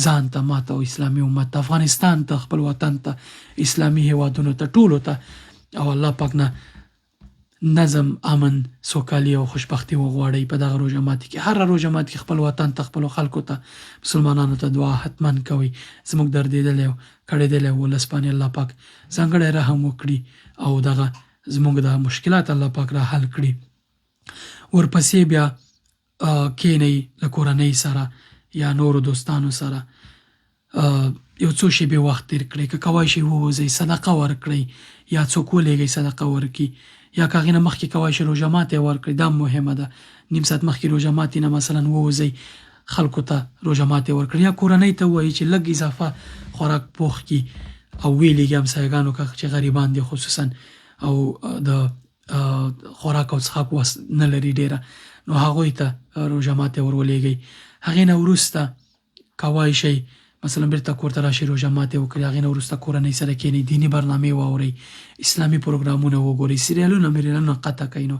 ځان ته، ماته او اسلامي امت ته، افغانستان ته، خپل وطن ته، اسلامي هیوادونو ته، ټولو ته، او الله پاک نه نظم، امن، سوکالي او خوشبختي وغواړئ. په دغه روژه ماتي کې، هره روژه ماتي کې خپل وطن ته، خپلو خلکو ته، مسلمانانو ته دعا حتما کوئ. زموږ دردېدلی او کړېدلی ولس باندې الله پاک ځانګړی رحم وکړي او دغه زموږ د مشکلات الله پاک را حل کړي. ورپسې بیا کینئ له کورنۍ سره یا نورو دوستانو سره، یو څو شیبې وخت تیر کړئ. که کوای شئ ووځئ، صدقه ورکړئ یا څوک ولېږئ صدقه ورکړي، یا که هغې نه مخکې کوای شئ روژه ماتې ورکړئ، دا مهمه ده. نیم ساعت مخکې روژه ماتې نه مثلا ووځئ، خلکو ته روژه ماتې ورکړئ یا کورنۍ ته ووایئ چې لږ اضافه خوراک پوخ کړي او ویلېږي همسایګانو که چې غریبان دي خصوصا او د خوراک او څښاک وس نه لري ډېره، نو هغوی ته روژه ماتې ور ولېږئ. هغې نه وروسته کوای شئ مثلا بیرته کور ته راشئ، روژه ماتې وکړئ، هغې نه وروسته کورنۍ سره کینئ، دیني برنامې واورئ، اسلامي پروګرامونه وګورئ، سریالونه مریالونه قطع کړئ، نو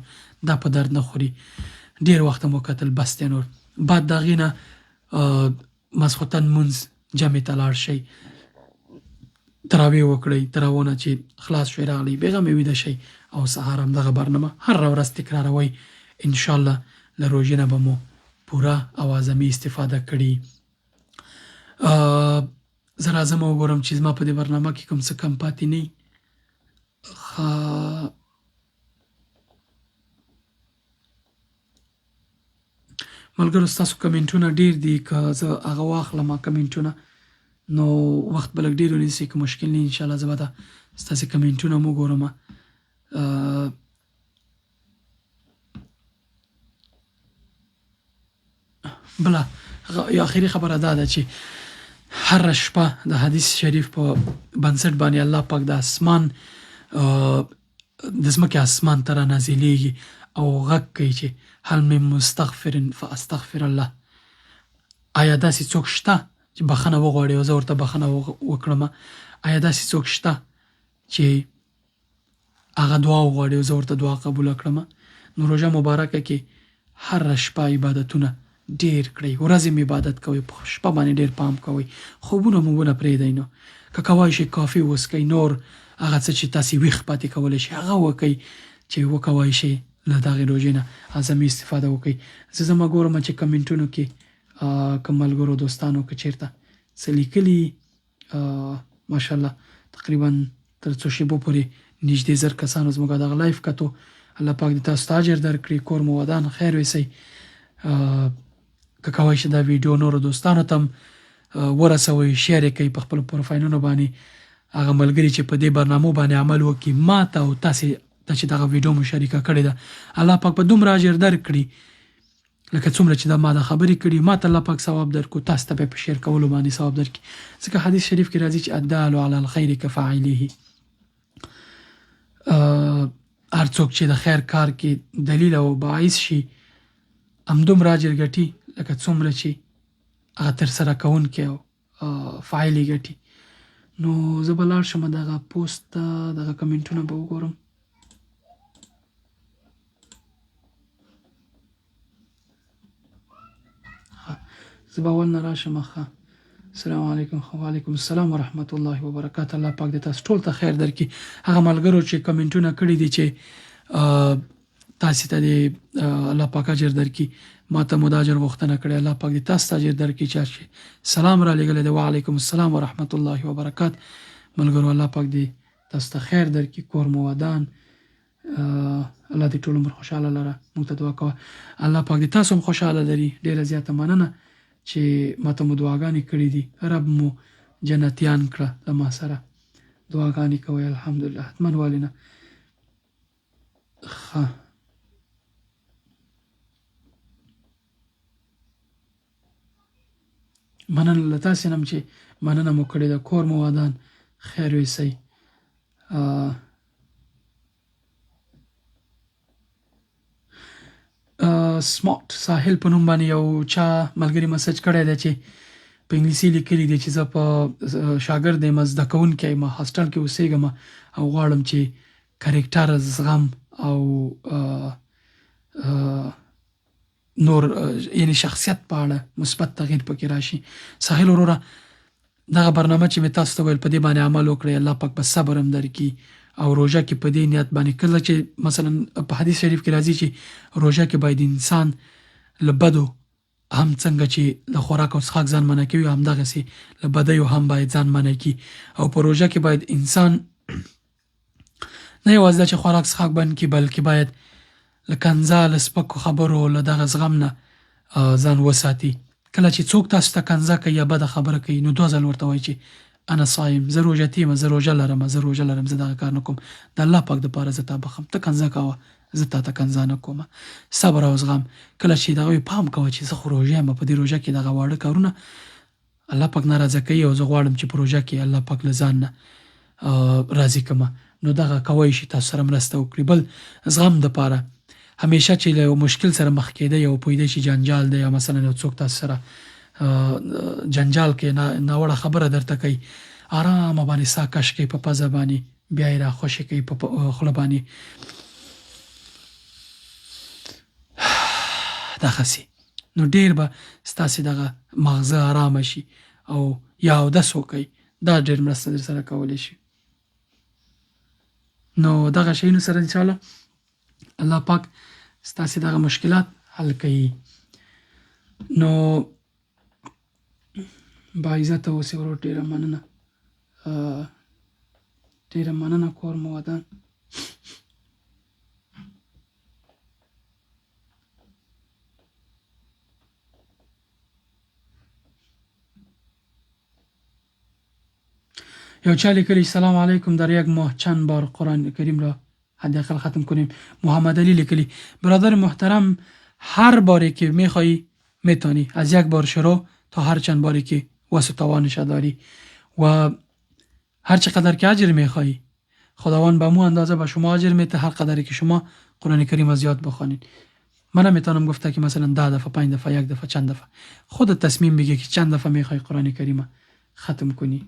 دا په درد نه خوري. ډیر وخت مو کتل بس دی نور. بعد د هغې نه ماسخوتن لمونځ جمع ته لاړ شئ، تراویح وکړئ، تراوونه چې خلاص شوئ راغلئ بېغمه ویده شئ او سهار همدغه برنامه هره ورځ تکراروئ. ان شاءالله له روژې نه به مو پوره او اعظمي استفاده کړي. زه راځم او ګورم چې زما په دې برنامه کې کوم څه کم پاتې نه. ښه، ملګرو ستاسو کمنټونه ډیر دي، که زه هغه واخلم کمنټونه نو وخت به لږ ډیر ونیسي، که مشکل نه ان شاء الله زه به دا ستاسو کمنټونه هم وګورم. بله یو اخري خبره دا ده چې هره شپه د حدیث شریف په بنسټ باندې الله پاک د اسمان د ځمکې اسمان ته را نازلېږي او غږ کوي چې هل من مستغفر فاستغفر الله، آیا داسې څوک شته چې بخښنه وغواړي او زه ورته بخښنه وکړم؟ آیا داسې څوک شته چې هغه دعا وغواړي او زه ورته دعا قبوله کړم؟ نو روژه مبارکه کې هره شپه عبادتونه ډېر کړئ، ورځې هم عبادت کوئ، په شپه باندې ډېر پام کوئ، خوبونه موبونه پرېږدئ، نو که کوای شئ کافي وڅکئ، نور هغه څه چې تاسې ویښ پاتې کولی شئ هغه وکړئ چې وکوای شئ له دغې روژې نه اعظمي استفاده وکړئ. زه ځم ګورم چې کمنټونو کې کوم ملګرو دوستانو که چېرته څه لیکلي. ماشاءالله تقریبا تر څو شیبو پورې نږدې 1000 کسانو زموږ دغه لایف کتو. الله پاک دې تاسو ته اجر درکړي، کور مو ودان، خیر ویسئ. که کوای شئ دا ویډیو نورو دوستانو ته هم ورسوئ، شیر یې کړئ په خپلو پروفایلونو باندې. هغه ملګري چې په دې برنامو باندې عمل وکړي، ما ته او تاسې ته چې دغه ویډیو مو شریکه کړې ده، الله پاک به دومره اجر درکړي لکه څومره چې دا ما دا خبرې کړي، ما ته الله پاک ثواب درکو، تاسو ته به په شیر کولو باندې ثواب درکړي. ځکه حدیث شریف کې راځي چې الدال علی الخیر کفاعله، هر څوک چې د خیر کار کې دلیل او باعث شي همدومره اجر ګټي لکه څومره چې هغه ترسره کوونکی او فاعل یې ګټي. نو زه به لاړ شم دغه پوسټ ته، دغه کمنټونه به وګورم. زه به اول نه راشم. ښه، السلام علیکم. وعلیکم السلام ورحمت الله وبرکاته. الله پاک دې تاسو ټول ته خیر درکړي. هغه ملګرو چې کمنټونه کړي دي چې تاسو ته دې الله پاک اجر درکړي، ما ته مو د اجر غوښتنه کړې، الله پاک دې تاسو ته اجر درکړي. چا چې سلام را لېږلی دی، وعلیکم السلام ورحمت الله وبرکات. ملګرو الله پاک دې تاسو ته خیر درکړي، کور مو ودان، الله دې ټول عمر خوشاله لره. موږ ته دعا کوه، الله پاک دې تاسو هم خوشاله لري. ډېره زیاته مننه چې ماته مو دعاګانې کړې دي، رب مو جنتیان کړه له ما سره دعاګانې کوئ. الحمدلله حتما ولې نه. ښه، مننه له تاسې نه هم چې مننه مو کړې ده، کور مو ودان، خیر ویسئ. سمارټ ساحل په نوم باندې یو چا ملګري مسج کړی دی چې په انګلیسي لیکلي دي چې زه په شاګرد یم، زده کوونکی یم، هاسټل کې اوسېږم او غواړم چې کریکټر، زغم او نور یعنی شخصیت په اړه مثبت تغییر پکې راشي. ساحل وروره، دغه برنامه چې مې تاسو ته ویل په دې باندې عمل وکړئ، الله پاک به صبر هم درکړي. او روژه کې په دې نیت باندې کله چې مثلا په حدیث شریف کې راځي چې روژه کې باید انسان له بدو هم څنګه چې له خوراک او څښاک ځان منع کوي، همدغسې له بدیو هم باید ځان منع کړي. او په روژه کې باید انسان نه یوازې دا چې خوراک څښاک بند کړي، بلکې باید له کنځا، له سپکو خبرو، له دغه زغم نه ځان وساتي. کله چې څوک تاسو ته کنځا کوي یا بده خبره کوي، نو دوه ځل ورته وایي چې انا صایم، زه روژتي یم، زه روژه لرم، زه روژه لرم، زه دغه کار نه کوم، د الله پاک دپاره زه تا بخښم، ته کنځا کوه، زه تا ته کنځا نه کوم. صبر او زغم، کله چې دغه وي پام کوه چې زه خو روژه یم، په دې روژه کې دغه واړه کارونه الله پاک ناراضه کوي او زه غواړم چې په روژه کې الله پاک له ځان نه راضي کړم، نو دغه کوی شي تاسو سره مرسته وکړي. بل زغم دپاره همیشه چې له یو مشکل سره مخ کېدئ او پوهېدئ چې جنجال دی یا مثلا یو څوک تاسو سره جنجال کوي، ناوړه خبره درته کوي، آرامه باندې ساه کش کړئ په پزه باندې، بیا یې راخوشې کړئ په خوله باندې دغسې، نو ډېر به ستاسې دغه ماغزه آرامه شي او یا اودس وکړئ، دا ډېر مرسته درسره کولی شي. نو دغه شیونو سره ان شاء الله الله پاک ستاسو دغه مشکلات حل کوي. نو با عزت اوسې ورور، ډیره مننه، ډیره مننه، کور مو ودان. یو چا لیکلی سلام علیکم، در یک ماه چند بار قرآن کریم را حداقل ختم کنیم؟ محمد علی لیکلی برادر محترم، هر باری که میخوایی میتونی، از یک بار شروع تا هر چند باری که وس و توانش داری و هر چقدر که اجر میخوایی خداوند به مو اندازه به شما اجر میته، هر قدری که شما قرآن کریم از یاد بخوانید. من نمیتونم گفته که مثلا 10 دفعه، 5 دفعه، یک دفعه، چند دفعه. خودت تصمیم بگیر که چند دفعه میخوای قرآن کریم ختم کنی.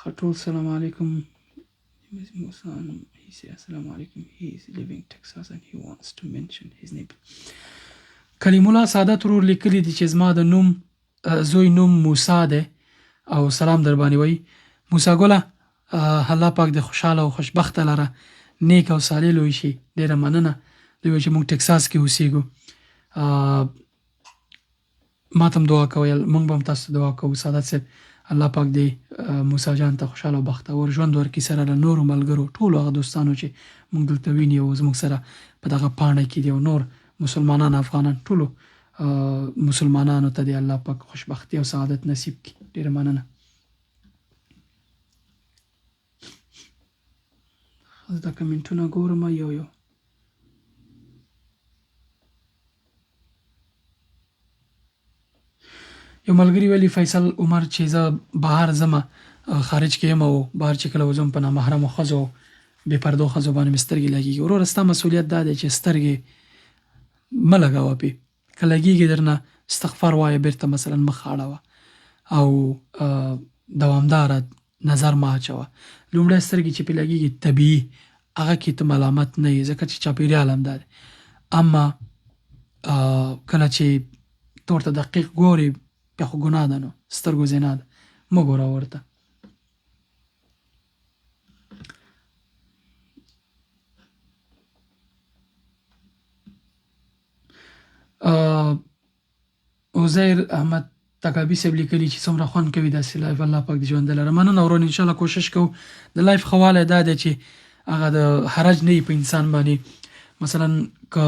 خټول سلام علیکم. He said السلام علیکم. He is living Texas and he wants to mention his name. کلیم الله سعادت ورور لیکلی دی چې زما د نوم زوی نوم موسی دی او سلام در باندې وایي. موسی ګله، الله پاک دې خوشاله او خوشبخته لره، نیک او صالح لوی شي. ډیره مننه. دوی وایي چې موږ ټکساس کې اوسیږو، ما ته هم دعا کوئ، موږ به هم تاسو ته دعا کوو. سعادت صاحب، الله پاک دې موسی جان ته خوشاله او بختور ژوند ورکړي سره له نورو ملګرو، ټولو هغه دوستانو چې موږ دلته ویني او زموږ سره په دغه پاڼه کې دي، او نور مسلمانان افغانان، ټولو مسلمانانو ته دې الله پاک خوشبختي او سعادت نصیب کړي. ډیره مننه. زه دا کمنټونه ګورم یو یو. یو ملګری ویلي فیصل عمر چې زه بهر ځم، خارج کې یم او بهر چې کله وځم په نامحرمو ښځو، بې پردو ښځو باندې مې سترګې لګېږي. وروره ستا مسؤلیت دا دی چې سترګې مه لګوه پې، که لګېږي درنه استغفار وایه، بیرته مثلا مخ اړوه او دوامداره نظر مه اچوه. لومړی سترګې چې پې لګېږي طبیعي هغه کې ته ملامت نه یې، ځکه چې چاپېریال همدا دی. اما کله چې ته ورته دقیق ګورې بیا خو ګناه ده، نو سترګو زنا ده، مه ګوره ورته. عزیر احمد تکابي صاحب لیکلي چې څومره خوند کوي داسې live، الله پاک دې ژوندی لره. مننه ورور، ان شاء الله کوشش کوو. د live ښه والی دا دی چې هغه د حرج نه وي په انسان باندې. مثلا که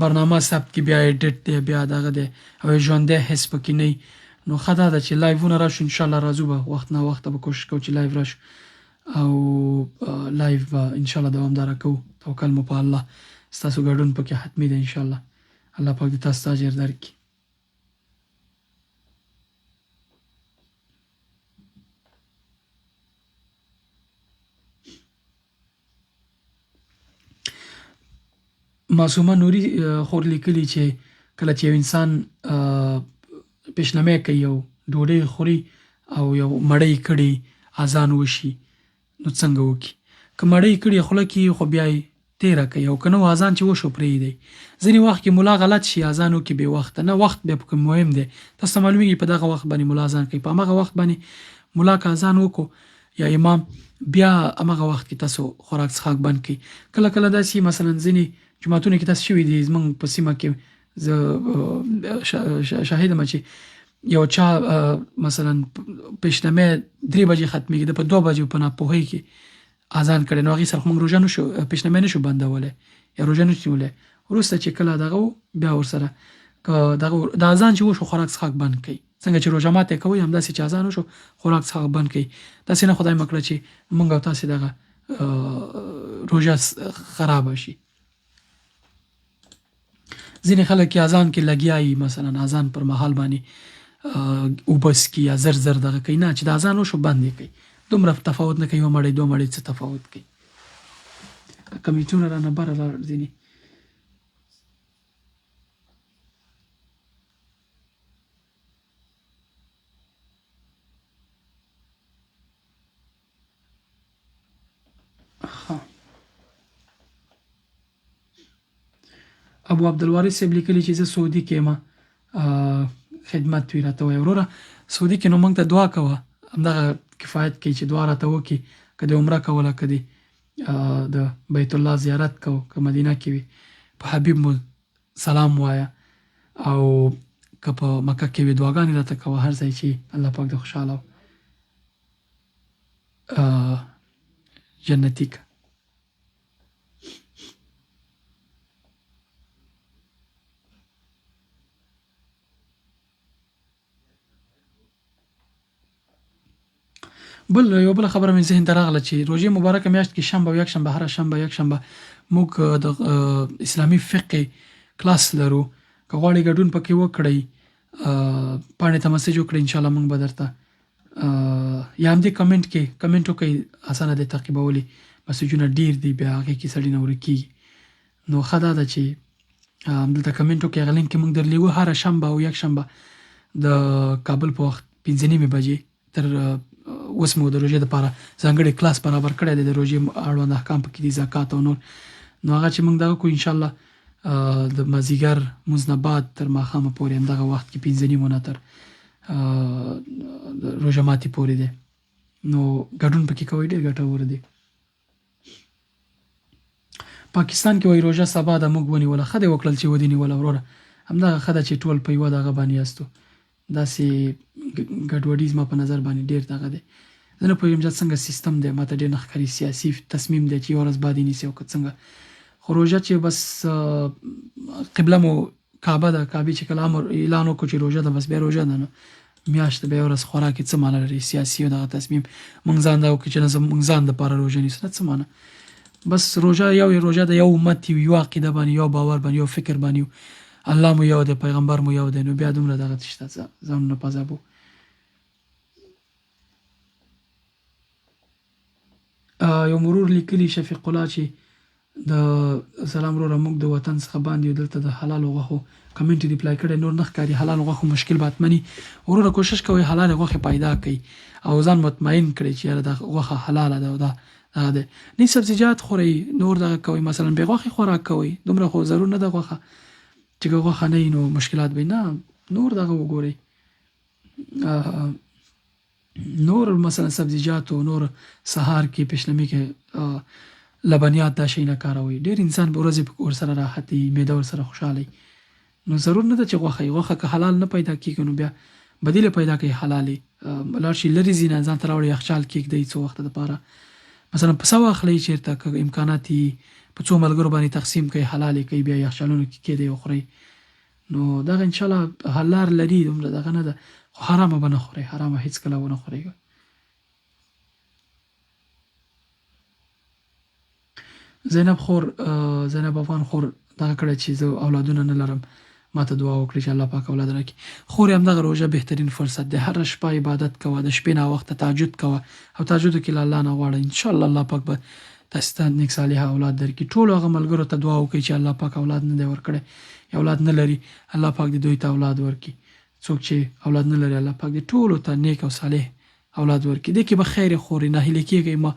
برنامه ثبت کی بیا ایډیټ دی، بیا دغه دی او ژوندی حس پکې نه وي، نو ښه دا ده چې live ونه راشو. ان شاء الله راځو به، وخت نا وخته به کوشش کوو چې live راشو او live به ان شاء الله دوامداره کوو. توکل مو په الله، ستاسو ګډون پکې حتمي دی ان شاء الله. الله پاک دې تاسو ته اجر درکړي. معصومه نوري خور لیکلي چې کله چې یو انسان پیشنمه کوي او ډوډۍ خوري او یو مړۍ کړي اذان وشي نو څنګه وکړي؟ که مړۍ کړي خوله کې خو بیا یې تیره کوي او که نه اذان چې وشو پرېږدئ. ځینې وخت کې ملا غلط شي اذان وکړي بې وخته، نه وخت بیا پکې مهم دی. تاسو ته معلومیږي په دغه وخت باندې ملا اذان کوي، په همغه وخت باندې ملا که اذان وکړو یا امام، بیا همغه وخت کې تاسو خوراک څښاک بند کړئ. کله کله داسې مثلا ځینې جوماتونو کې تاسو شوي دي، زمونږ په سیمه کې زه شاهد یم چې یو چا مثلا پیشنمه 3 بجې ختمېږي، ده په 2 بجو په ناپوهۍ کې اذان کړی، نو هغې سره خو موږ روژه نه شو، پیشنمه نه شو بندولی یا روژه نه شو نیولی. وروسته چې کله دغه و بیا ورسره که دغه د اذان چې وشو خوراک څښاک بند کړئ، څنګه چې روژه ماتی کوئ همداسې چې اذان وشو خوراک څښاک بند کړئ. داسې نه خدای مه کړه چې موږ او تاسې دغه روژه خرابه شي. ځینې خلک کې اذان کې لګیا وي، مثلا اذان پر مهال باندې اوبه څکي یا زر زر دغه کوي، نه چې د اذان وشو بند یې کوي، دومره تفاوت نه کوي، یوه مړۍ دوه مړۍ څه تفاوت کوي. کمیټونه رانه بره لاړ ځینې. ښه ابو عبدالوارث صاحب لیکلی چې زه سعودي کې یم، خدمت وی راته وایه. وروره سعودي کې نو موږ ته دعا کوه، همدغه کفایت کوي چې دعا راته وکړي، که د عمره کوله، که د د بیت الله زیارت کو، که مدینه کې وي په حبیب مو سلام وایه، او که په مکه کې وي دعاګانې راته کوه. هر ځای چې الله پاک د خوشحاله جنتي که. بل یو بل خبره مې ذهن ته راغله چې روژې مبارکه میاشت کې شنبه او یکشنبه، هره شنبه یکشنبه موږ د اسلامي فقه کلاس لرو. که غواړئ ګډون پکې وکړئ، پاڼې ته مسج وکړئ، ان شاء الله موږ به درته یا همدې کمنټ کې کمنټ وکړئ، اسانه دی تعقیبولې. مسجونه ډیر دي، بیا هغې کې سړي نه ورکیږي، نو ښه دا ده چې همدلته کمنټ وکړئ، هغه لینک کې موږ درلیږو. هره شنبه او یکشنبه د کابل په وخت 5:30 بجې تر اوس مو د روژې لپاره ځانګړی کلاس برابر کړی دی، د روژې اړوند احکام پکې دي، زکات او نور. نو هغه چې موږ دغه کو ان شاء الله د مازیګر مونځ نه بعد تر ماښامه پورې همدغه وخت کې 5:30 نه تر روژه ماتي پورې دی، نو ګډون پکې کوئ، ډېر ګټور دی. پاکستان کې وایي روژه سبا ده، موږ ونیوله. ښه دې وکړل چې ودې نیوله وروره، همدغه ښه ده چې ټول په یوه دغه باندې یاستو. داسې ګډوډي زما په نظر باندې ډېر دغه دی، زه نه پوهېږم چې څنګه سیستم دی، ماته ډېر نه ښکاري. سیاسي تصمیم دی چې یوه ورځ بعد یې نیسي او که څنګه. خو روژه چې بس قبله مو کعبه ده، کعبې چې کله امر اعلان وکړو چې روژه ده، بس بیا روژه ده. نو میاشت بیا ورځ خوراک څه معنی لري؟ سیاسي او دغه تصمیم مونږ ځان دا وکړو چې نه مونږ ځان دپاره روژه نیسو، نه څه معنی. بس روژه یو روژه ده، یو امت یو، یو عقیده باندې، یو باور باندې، یو فکر باندې، الله مو یو دی، پیغمبر مو یو دی، نو بیا دومره دغه څه شته ځانونه په عذابو. یو مرور لیکلی شفیق الله چې د سلام وروره، موږ د وطن څخه باندې یو، دلته د حلالو غوښو کمنټ ریپلای کړی نور نه ښکاري. حلال غوښو مشکل به حتمني وروره، کوشش کوئ حلال غوښې پیدا کړئ او ځان مطمئن کړئ چې یاره دا غوښه حلاله ده او دا دغه دی. نه سبزیجات خورئ، نور دغه کوئ، مثلا بې غوښې خوراک کوئ، دومره خو ضرور نه ده غوښه چې که غوښه نه وي نو مشکلات به نه. نور دغه وګورئ، نور مثلا سبزیجات او نور سهار کې پیشلمي کې لبنیات دا شیونه کاروي، ډیر انسان به ورځې ورسره راحت وي، معده ورسره خوشاله وي. نو ضرور نه ده چې غوښه وي، غوښه که حلال نه پیدا کیږي نو بیا بدیله پیدا کوي حلالې، لاړ شي لرې ځینه ځان ته راوړي، یخچال کې کېږدئ څو وخته دپاره، مثلا پسه واخلئ چېرته که امکانات یې په څو ملګرو باندې تقسیم کړئ، حلال یې کړئ، بیا یخچالونو کې کېږدئ او خورئ. نو دغه ان شاء الله حل لار لري، دومره دغه نه ده، خو حرامه به نه خورئ، حرامه هیڅکله ونه خورئ. زینب خور، زینب افغان خور دغه کړی چې زه اولادونه نه لرم، ماته دعا وکړي چې الله پاک اولاد راکړي. خور همدغه روژه بهترین فرصت دی، هره شپه عبادت کوه، د شپې ناوخته تهجد کوه او تهجدو کې له الله نه غواړه، ان شاء الله الله پاک به تاسو ته نیک صالح اولاد درکړي. ټولو هغه ملګرو ته دعا وکړئ چې الله پاک اولاد نه دی ورکړی یا اولاد نه لري، الله پاک دې دوی ته اولاد ورکړي. څوک چې اولاد نه لري الله پاک دې ټولو ته نیک او صالح اولاد ورکړي. دې کې به خیر خوري، ناهیلې کېږئ مه.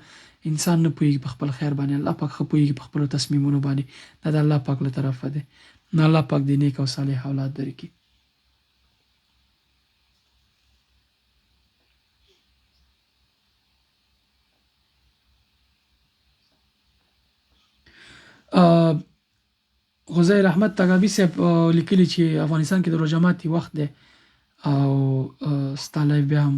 انسان نه پوهېږي په خپل خیر باندې، الله پاک ښه پوهېږي په خپلو تصمیمونو باندې، دا د الله پاک له طرفه دی. نو الله پاک دې نیک او صالح اولاد درکړي. غزیر احمد تګابي صاحب لیکلي چې افغانستان کې د روژه ماتي وخت دی او ستا لایف بیا هم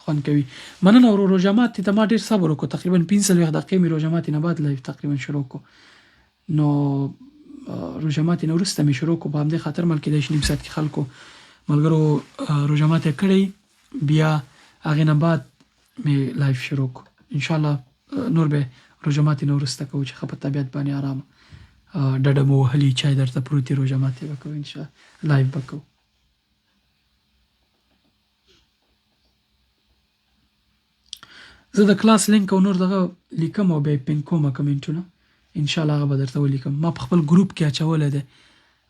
خوند کوي. مننه ورور، روژه ماتي ته ما ډیر صبر وکړ، تقریبا 45 دقیقې مې روژه ماتي نه بعد لایف تقریبا شروع کو، نو روژه ماتي نه وروسته مې شروع کو، په همدې خاطر مل کېدای شي نیم ساعت کې خلکو ملګرو روژه ماتي کړی، بیا هغې نه بعد مې لایف شروع کو. ان شاء الله نور به روژه ماتي نه وروسته کوو چې ښه په طبیعت باندې آرام ډډه مو وهلي، چای درته پروت وي، روژه ماتې به کوو ان شاء لایف به کوو. زه د کلاس لینک او نور دغه لیکم او بیا پین کوم کمنټونه ان شاء الله هغه به درته ولیکم. ما په خپل ګروپ کې اچولی دی،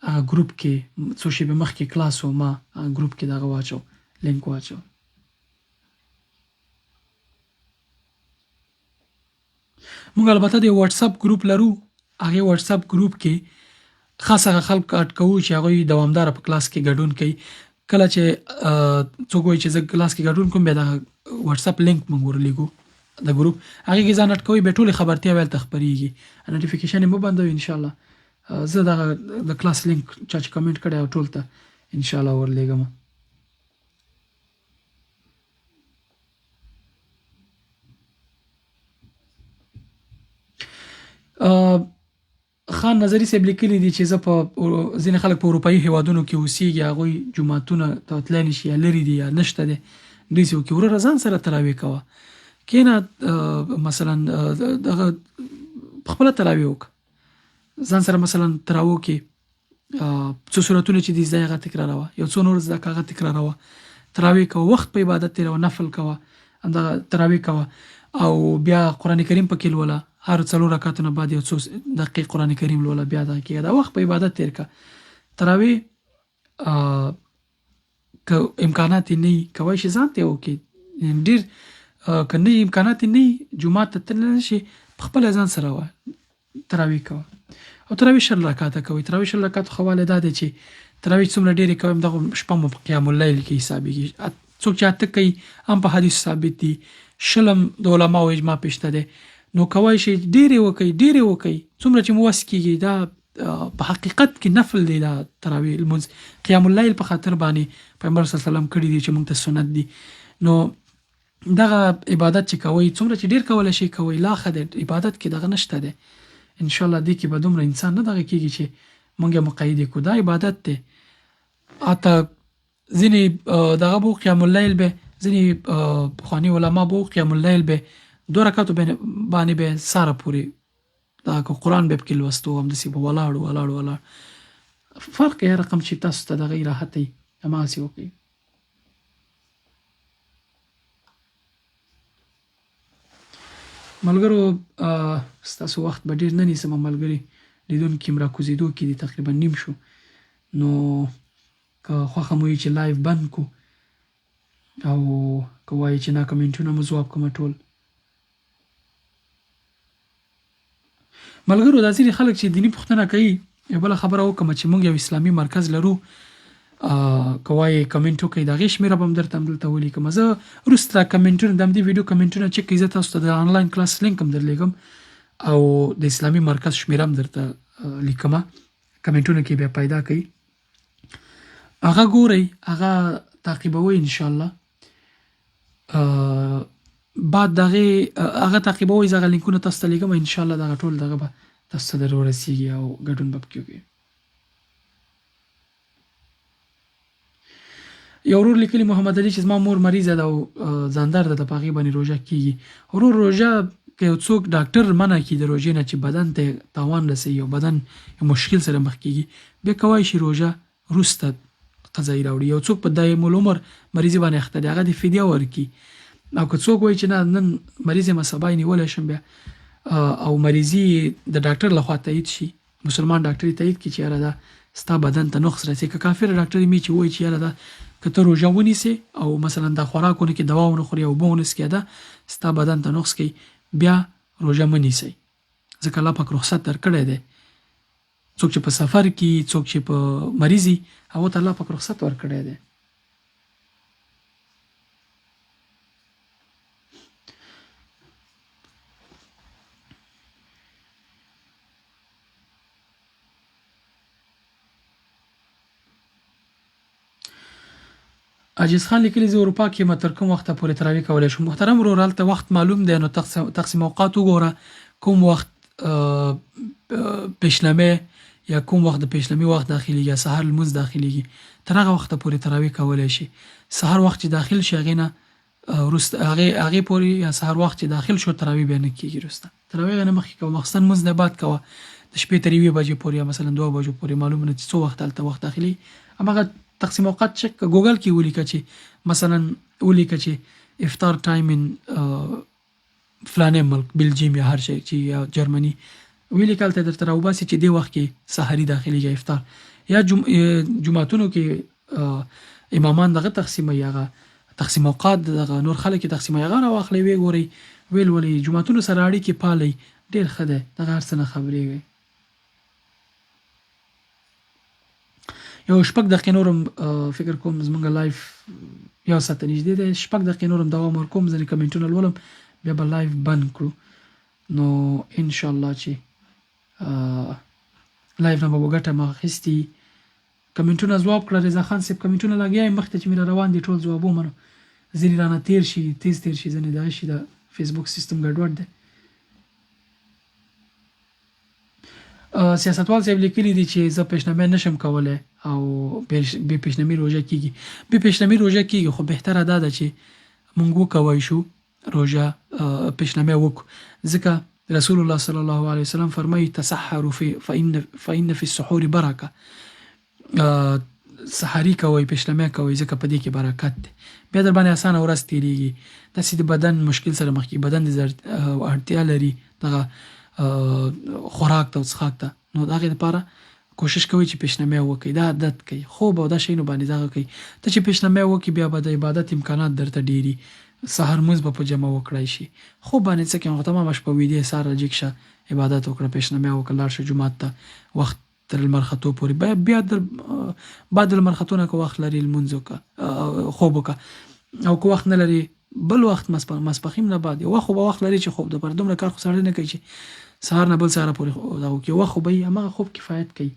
هغه ګروپ کې څو شیبې مخکې کلاس و، ما هغه ګروپ کې دغه واچو، لینک واچو. موږ البته د واتس اپ ګروپ لرو، هغه واتس اپ ګروپ کې خاص هغه خلک اډ کوو چې هغوی دوامداره په کلاس کې ګډون کوي. کله چې څوک وایي چې زه کلاس کې ګډون کوم، بیا د واتس اپ لینک موږ ورلیږو د ګروپ، هغې کې ځان اډ کوي، بیا ټولې خبرتیاوې هلته خپرېږي. نوټیفیکیشن یې مه بندوئ ان شاء الله. زه دغه د کلاس لینک چا چې کمنټ کړی هغه ټول ته ان شاء الله ورلیږم. خان نظری صاحب لیکلي دي چې زه په ځینې خلک په اروپایي هیوادونو کې اوسیږي، هغوی جوماتونه ته تللی نشي یا لرې دي یا نشته دی، دوی څه وکړي؟ وروره ځان سره تراویح کوه، کینه مثلا دغه خپله تراویح وکړه ځان سره، مثلا تراوو کې څو سورتونه چې دي زده هغه تکراروه، یو څو نور زده که هغه تکراروه، تراویح کوه، وخت په عبادت تېروه، نفل کوه، همدغه تراویح کوه او بیا قرآن کریم پکې لوله، هر څلور رکعاتو نه بعد یو څو دقیقې قرآن کریم لوله، بیا دغه کېږه، دا وخت په عبادت تېر که. تراویح که امکانات یې نه وي کوای شي ځان ته یې وکړي، ډېر که نه امکانات یې نه وي جومات ته تللی نه شي، په خپله ځان سره وه تراویح کوه او تراویح 20 رکعاته کوئ. تراویح 20 رکعاتو ښه والی دا دی چې تراویح څومره ډېرې کوئ همدغه شپه مو په قیام اللیل کې حسابېږي. څوک چې 8 کوي هم په حدیث ثابت دي، 20 هم د علماو اجماع پرې شته دی، نو کوای شئ ډېرې وکړئ، ډېرې وکړئ څومره چې مو وس کېږي. دا په حقیقت کې نفل دی دا تراویح لمونځ، قیام اللیل په خاطر باندې پیغمبر صلی الله علیه وسلم کړي دي چې موږ ته سنت دي. نو دغه عبادت چې کوئ څومره چې ډیر کولی شئ کوئ، لا ښه دی، عبادت کې دغه نشته دی. ان شاء الله دې کې به دومره انسان نه دغه کیږي چې مونږ یې مقید کړو، دا عبادت دی. حتی ځینې دغه بو قیام اللیل به ځینې پخواني علما بو قیام اللیل به دوه رکعاتو باندې به ساره پورې دا که قرآن به پکې لوستو، همداسې به ولاړ ولاړ ولاړ. فرق یې رقم چې تاسو ته دغه راحت وي هماغسې وکړئ. ملګرو ستاسو وخت به ډیر نه نیسم، ملګري لیدونکي هم راکوزېدو کې دي، تقریبا نیم شو، نو که خوښه مو وي چې لایف بند کو او که وایي چې نه کمنټونه مو ځواب کوم ټول. ملګرو دا ځینې خلک چې دیني پوښتنه کوي، یو بله خبره وکړم چې موږ یو اسلامي مرکز لرو، که وایې کمنټ وکړئ د هغې شمېره به هم درته همدلته ولیکم. زه وروسته کمنټونه د همدې ویډیو کمنټونه چک کړئ، زه تاسو ته د آنلاین کلاس لینک هم درلیږم او د اسلامي مرکز شمېره هم درته لیکم، کمنټونه کې بیا پیدا کړئ، هغه ګورئ، هغه تعقیبوئ ان شاء الله. بعد دغه هغه تعقیبوئ، زه هغه لینکونه تاسو ته لیږم ان شاء الله، دغه ټول دغه به تاسو ته در ورسیږي او ګډون به پکې وکړئ. یو ورور لیکلي محمد علي چې زما مور مریضه ده او ځاندرده ده، په هغې باندې روژه کیږي؟ ورور روژه که یو څوک ډاکټر منع کړي د روژې نه چې بدن ته تاوان رسوي او بدن یو مشکل سره مخ کیږي، بیا کوای شي روژه وروسته قضایي راوړي. یو څوک په دایم العمر مریضي باندې اخته دی، هغه دې فدیه ورکړي. او که څوک وایي چې نه نن مریض یم سبا یې نیولی شم بیا، او مریضي د ډاکټر لخوا تایید شي، مسلمان ډاکټر یې تایید کړي چې یاره دا ستا بدن ته نقص رسي، که کافر ډاکټر یې چې وایي چې یاره دا که ته روژه ونیسې او مثلا دا خوراک ونه کړې، دوا ونه خورې او اوبه ونه څښې، دا ستا بدن ته نقص کوي، بیا روژه مه نیسئ، ځکه الله پاک رخصت درکړی دی. څوک چې په سفر کې، څوک چې په مریضي، هغه ته الله پاک رخصت ورکړی دی. عاجز خان لیکلي زه اروپا کې یم تر کوم وخته پورې تراویح کولی شم؟ محترم ورور هلته وخت معلوم دی، نو تقسیم اوقات وګوره، کوم وخت پیشلمه یا کوم وخت د پیشلمي وخت داخليږي یا سهار لمونځ داخليږي، تر هغه وخته پورې تراویح کولی شي. سهار وخت چې داخل شي هغې نه وروسته هغې هغې پورې یا سهار وخت چې داخل شو تراویح بیا نه کیږي، وروسته تراویح نه مخکې کوه، مخصوصا لمونځ نه بعد کوه. د د شپې تر یوې بجې پورې یا مثلا دوه بجو پورې، معلومه نه چې څو وخت هلته وخت داخلي، هماغه تقسیم اوقات چک که، ګوګل کې ولیکه چې مثلا ولیکه چې افطار ټایم ان فلانه ملک، بلجیم یا هر شی چې یا جرمني ولیکه، هلته درته راوباسي چې دې وخت کې سحري داخليږي افطار. یا جوماتونو کې امامان دغه تقسیموي، هغه تقسیم اوقات دغه نور خلک یې تقسیموي، هغه راواخلئ، ویې ګورئ، ویې لولئ، جوماتونو سره اړیکې پالئ، ډېر ښه دی، دغه هر څه نه خبرېږئ. یو شپږ دقیقې نورم فکر کوم زمونږ لایف یو ساعت ته نږدې دی، شپږ دقیقې نورم دوام ورکوم، ځینې کمنټونه لولم بیا به لایف بند کړو. نو ان شاء الله چې لایف نه به وګټه ما اخیستي. کمنټونه ځواب کړه رضا خان صاحب، کمنټونه لګیا یم مخته چې مې را روان دي ټول ځواب ومنو، ځینې رانه تیر شي، تیز تیر شي، ځینې دغه شي، د فیسبوک سیستم ګډوډ دی. سیاستوال صاحب لیکلي دي چې زه پیشنمه نشم کولای او بې پیشنمي روژه کیږي. بې پیشنمي روژه کیږي، خو بهتره دا ده چې مونږ وکوای شو روژه پیشنمه وکړو، ځکه رسول الله صلی الله علیه وسلم فرمایي تسحروا فی فإن فی السحور برکه، سحري کوئ، پیشلمی کوئ، ځکه په دې کې برکت دی، بیا در باندې اسانه ورځ تیریږي. داسې د بدن مشکل سره مخ کیږي، بدن د اړتیا لري دغه خوراک ته او څښاک ته، نو د هغې لپاره کوشش کوئ چې پیشنمی وکړئ، دا عادت کړئ، خوب او دا شیانو باندې دغه کوي. ته چې پیشنمی وکړي بیا به د عبادت امکانات درته ډیري، سهار لمونځ به په جمع وکړای شي، خوب باندې څه کوې، خو تمامه شپه ویدې، سهار راجیګ شه، عبادت وکړه، پیشنمی وکړه، لاړ شه جومات ته وخت تر لمر ختو پورې، بیا بیا در بعد د لمر ختو نه که وخت لري لمونځ وکړه، خوب وکړه، او که وخت نه لري بل وخت ماسپښین نه بعد یو وخت خو به وخت لري چې خوب د پر دومره کار خو سړی نه کوي چې سهار نه بل سهار پورې دغه وکړي، وخت خو به یې هماغه خوب کفایت کوي.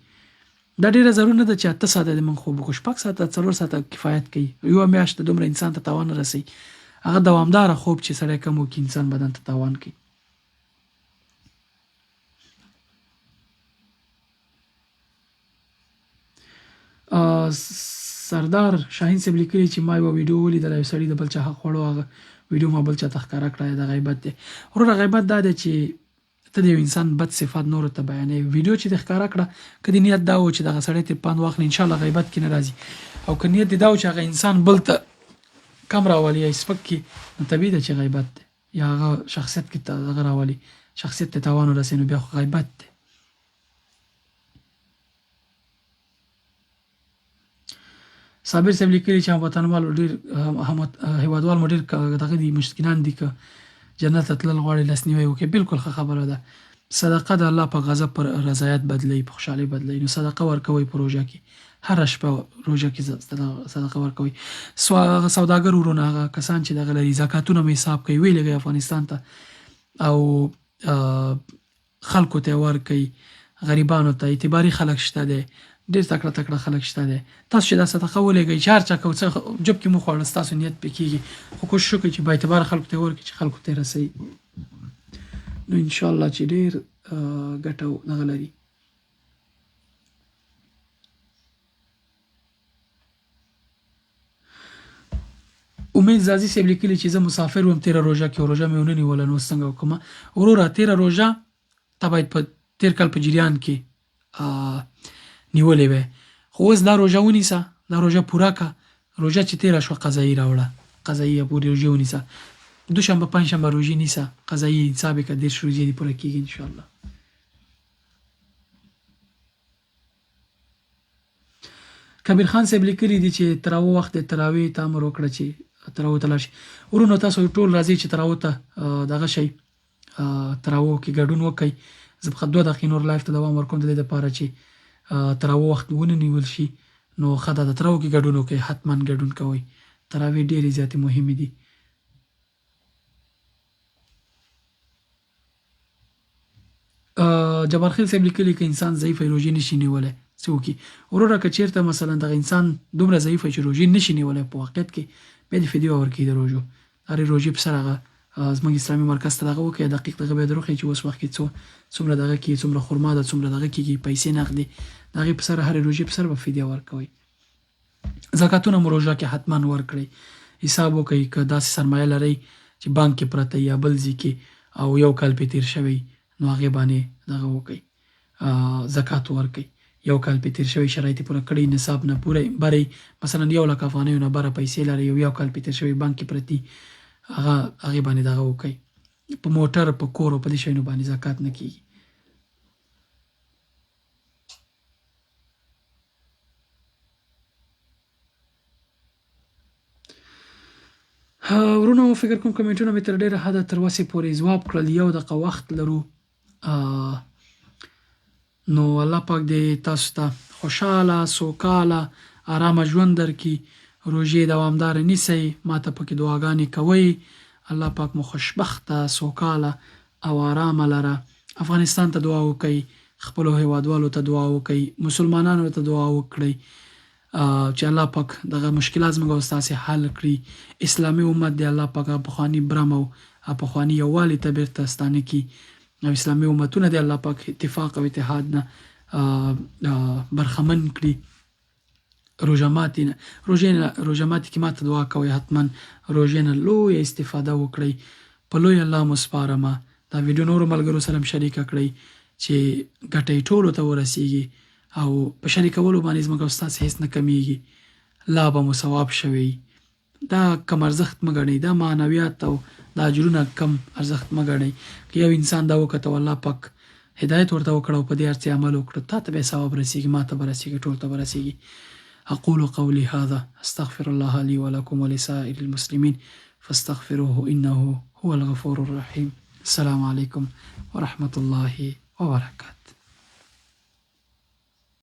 دا ډیره ضرور نه ده چې 8 ساعته دې موږ خوب وکړو، 6 ساعته 4 ساعته کفایت کوي. یوه میاشت دومره انسان ته تاوان نه رسوي، هغه دوامداره خوب چې سړی کم وکړي انسان بدن ته تاوان کوي. سردار شاهین صاحب لیکلي چې ما یوه ویډیو ولیدله، یو سړي د بل چا حق خوړو، هغه ویډیو ما بل چا ته ښکاره کړه، دا غیبت دی. وروره غیبت دا دی چې ته د یو انسان بد صفات نورو ته بیانوې. ویډیو چې دې ښکاره کړه، که دې نیت دا و چې دغه سړی ترې پند واخلي، انشاءالله غیبت کې نه راځي، او که نیت دې دا و چې هغه انسان بل ته کم راولي یا سپک کړي، نو طبیعي ده چې غیبت دی، یا هغه شخصیت کې دغه راولي، شخصیت ته تاوان ورسوي، نو بیا خو غیبت دی. صابر صاحب لیکلي چې وطنوالو ډیر هم هیوادوال مو ډیر دغه دي، مشکلان دي، که جنت ته تلل غواړي لاسنیوی وکړي. بالکل ښه خبره ده. صدقه د الله په غضب پر رضایت بدلوي، په خوشحالۍ بدلوي، نو صدقه ورکوئ په روژه کې، هره شپه روژه کې صدقه ورکوئ. هغه سوداګر ورونه، هغه کسان چې دغه لري، زکاتونه مو حساب کوي، ویلېږئ افغانستان ته او خلکو ته ورکړئ، غریبانو ته. اعتباري خلک شته دی، ډېر تکړه تکړه خلک شته دی. تاسو چې دا صدقه ولېږئ، چې هر چا کو څه جب کې مو خوړل، ستاسو نیت پې کېږي، خو کوشش وکړئ چې با اعتباره خلکو ته ورکړئ چې خلکو ته رسوي، نو ان شاء الله چې ډېر ګټه دغه لري. امید ځاځي صاحب لیکلي چې زه مسافر وم تیره روژه کې، روژه مې ونه نیوله، نو څنګه وکړم؟ وروره تیره روژه تا باید په تیر کال په جریان کې نیولې وی، خو اوس دا روژه ونیسه، دا روژه پوره که، روژه چې تیره شوه قضایي راوړه، قضایي پورې روژې ونیسه، دوشنبه پنجشنبه روژې نیسه، قضایي حساب یې که، 30 روژې دې پوره کېږي انشاءالله. کبیر خان صاحب لیکلي دي چې تراوه وخت دی، تراوی ته امر وکړه چې تراوه ته لاړ شي. ورونو تاسو ټول راځئ چې تراوه ته دغه شئ، تراوه کې ګډون وکړئ. زه فقط 2 دقیقې نور لایف ته دوام ورکوم د دې لپاره چې تراوه وخت ونه نیول شي، نو ښه ده د تراوه کې ګډون وکړئ، حتما ګډون کوئ، تراوی ډېرې زیاتې مهمې دي. جبار خیل صاحب لیکلي که انسان ضعیف وي روژې نشي نیولی څه وکړي؟ وروره که چیرته مثلا دغه انسان دومره ضعیف وي چې روژې نشي نیولی، په واقعیت کې بیا د فدیه ورکوي د روژو، هرې روژې په سر هغه زموږ اسلامي مرکز ته دغه وکړي، دقیق دغه بیا دروښیي چې اوس وخت کې څو څومره دغه کیږي، څومره خرما ده، څومره دغه کیږي پیسې نغدې، د هغې په سر هرې روژې په سر به فدیه ورکوي. زکاتونه مو روژه کې حتما ورکړئ، حساب وکړئ که داسې سرمایه لرئ چې بانک کې پرته یا بل ځای کې او یو کال پې تیر شوی، نو هغې باندې دغه وکړئ. زکات ورکړئ. یو کال پې تیر شوی، شرایط یې پوره کړي، نصاب نه پوره بری، مثلا یو لک افغانیو نه بره پیسې لري او یو کال پې تیر شوی بانک کې پرتي، هغه هغې باندې دغه وکړئ. په موټر، په کور او په دې شیانو باندې زکات نه کیږي. ورونو فکر کوم کمنټونه مې تر ډیره حده تر وسې پورې ځواب کړل. یو دقیقه وخت لرو، نو الله پاک دې تاسو ته خوشاله، سوکاله، آرامه ژوند درکړي. روژې دوامداره نیسئ، ماته پکې دعاګانې کوئ. الله پاک مو خوشبخته، سوکاله او آرامه لره. افغانستان ته دعا وکړئ، خپلو هیوادوالو ته دعا وکړئ، مسلمانانو ته دعا وکړئ چې الله پاک دغه مشکلات زموږ او ستاسې حل کړي. اسلامي امت دې الله پاک هغه پخواني برم او پخواني یووالي ته بیرته ستانه کړي او اسلامي امتونه دې الله پاک اتفاق او اتحاد نه برخمن کړي. روژه ماتي نه روژې نه روژه ماتي کې ماته دعا کوئ، حتما روژې نه لویه استفاده وکړئ. په لوی الله مو سپارم. دا ویډیو نورو ملګرو سره هم شریکه کړئ چې ګټه یې ټولو ته ورسیږي او په شریکولو باندې زموږ او ستاسې هیڅ نه کمیږي، لا به مو ثواب شوی. دا کم ارزښت مه ګڼئ، دا معنویات او دا اجرونه کم ارزښت مه ګڼئ. که یو انسان دا وکته او الله پاک هدایت ورته وکړ او په دې هر څه عمل وکړ، تا ته به ثواب رسیږي، ما ته به رسیږي، ټول ته به رسیږي. اقول قولي هذا استغفر الله لي ولكم ولسائر المسلمين فاستغفروه انه هو الغفور الرحيم. السلام عليكم ورحمة الله وبركاته.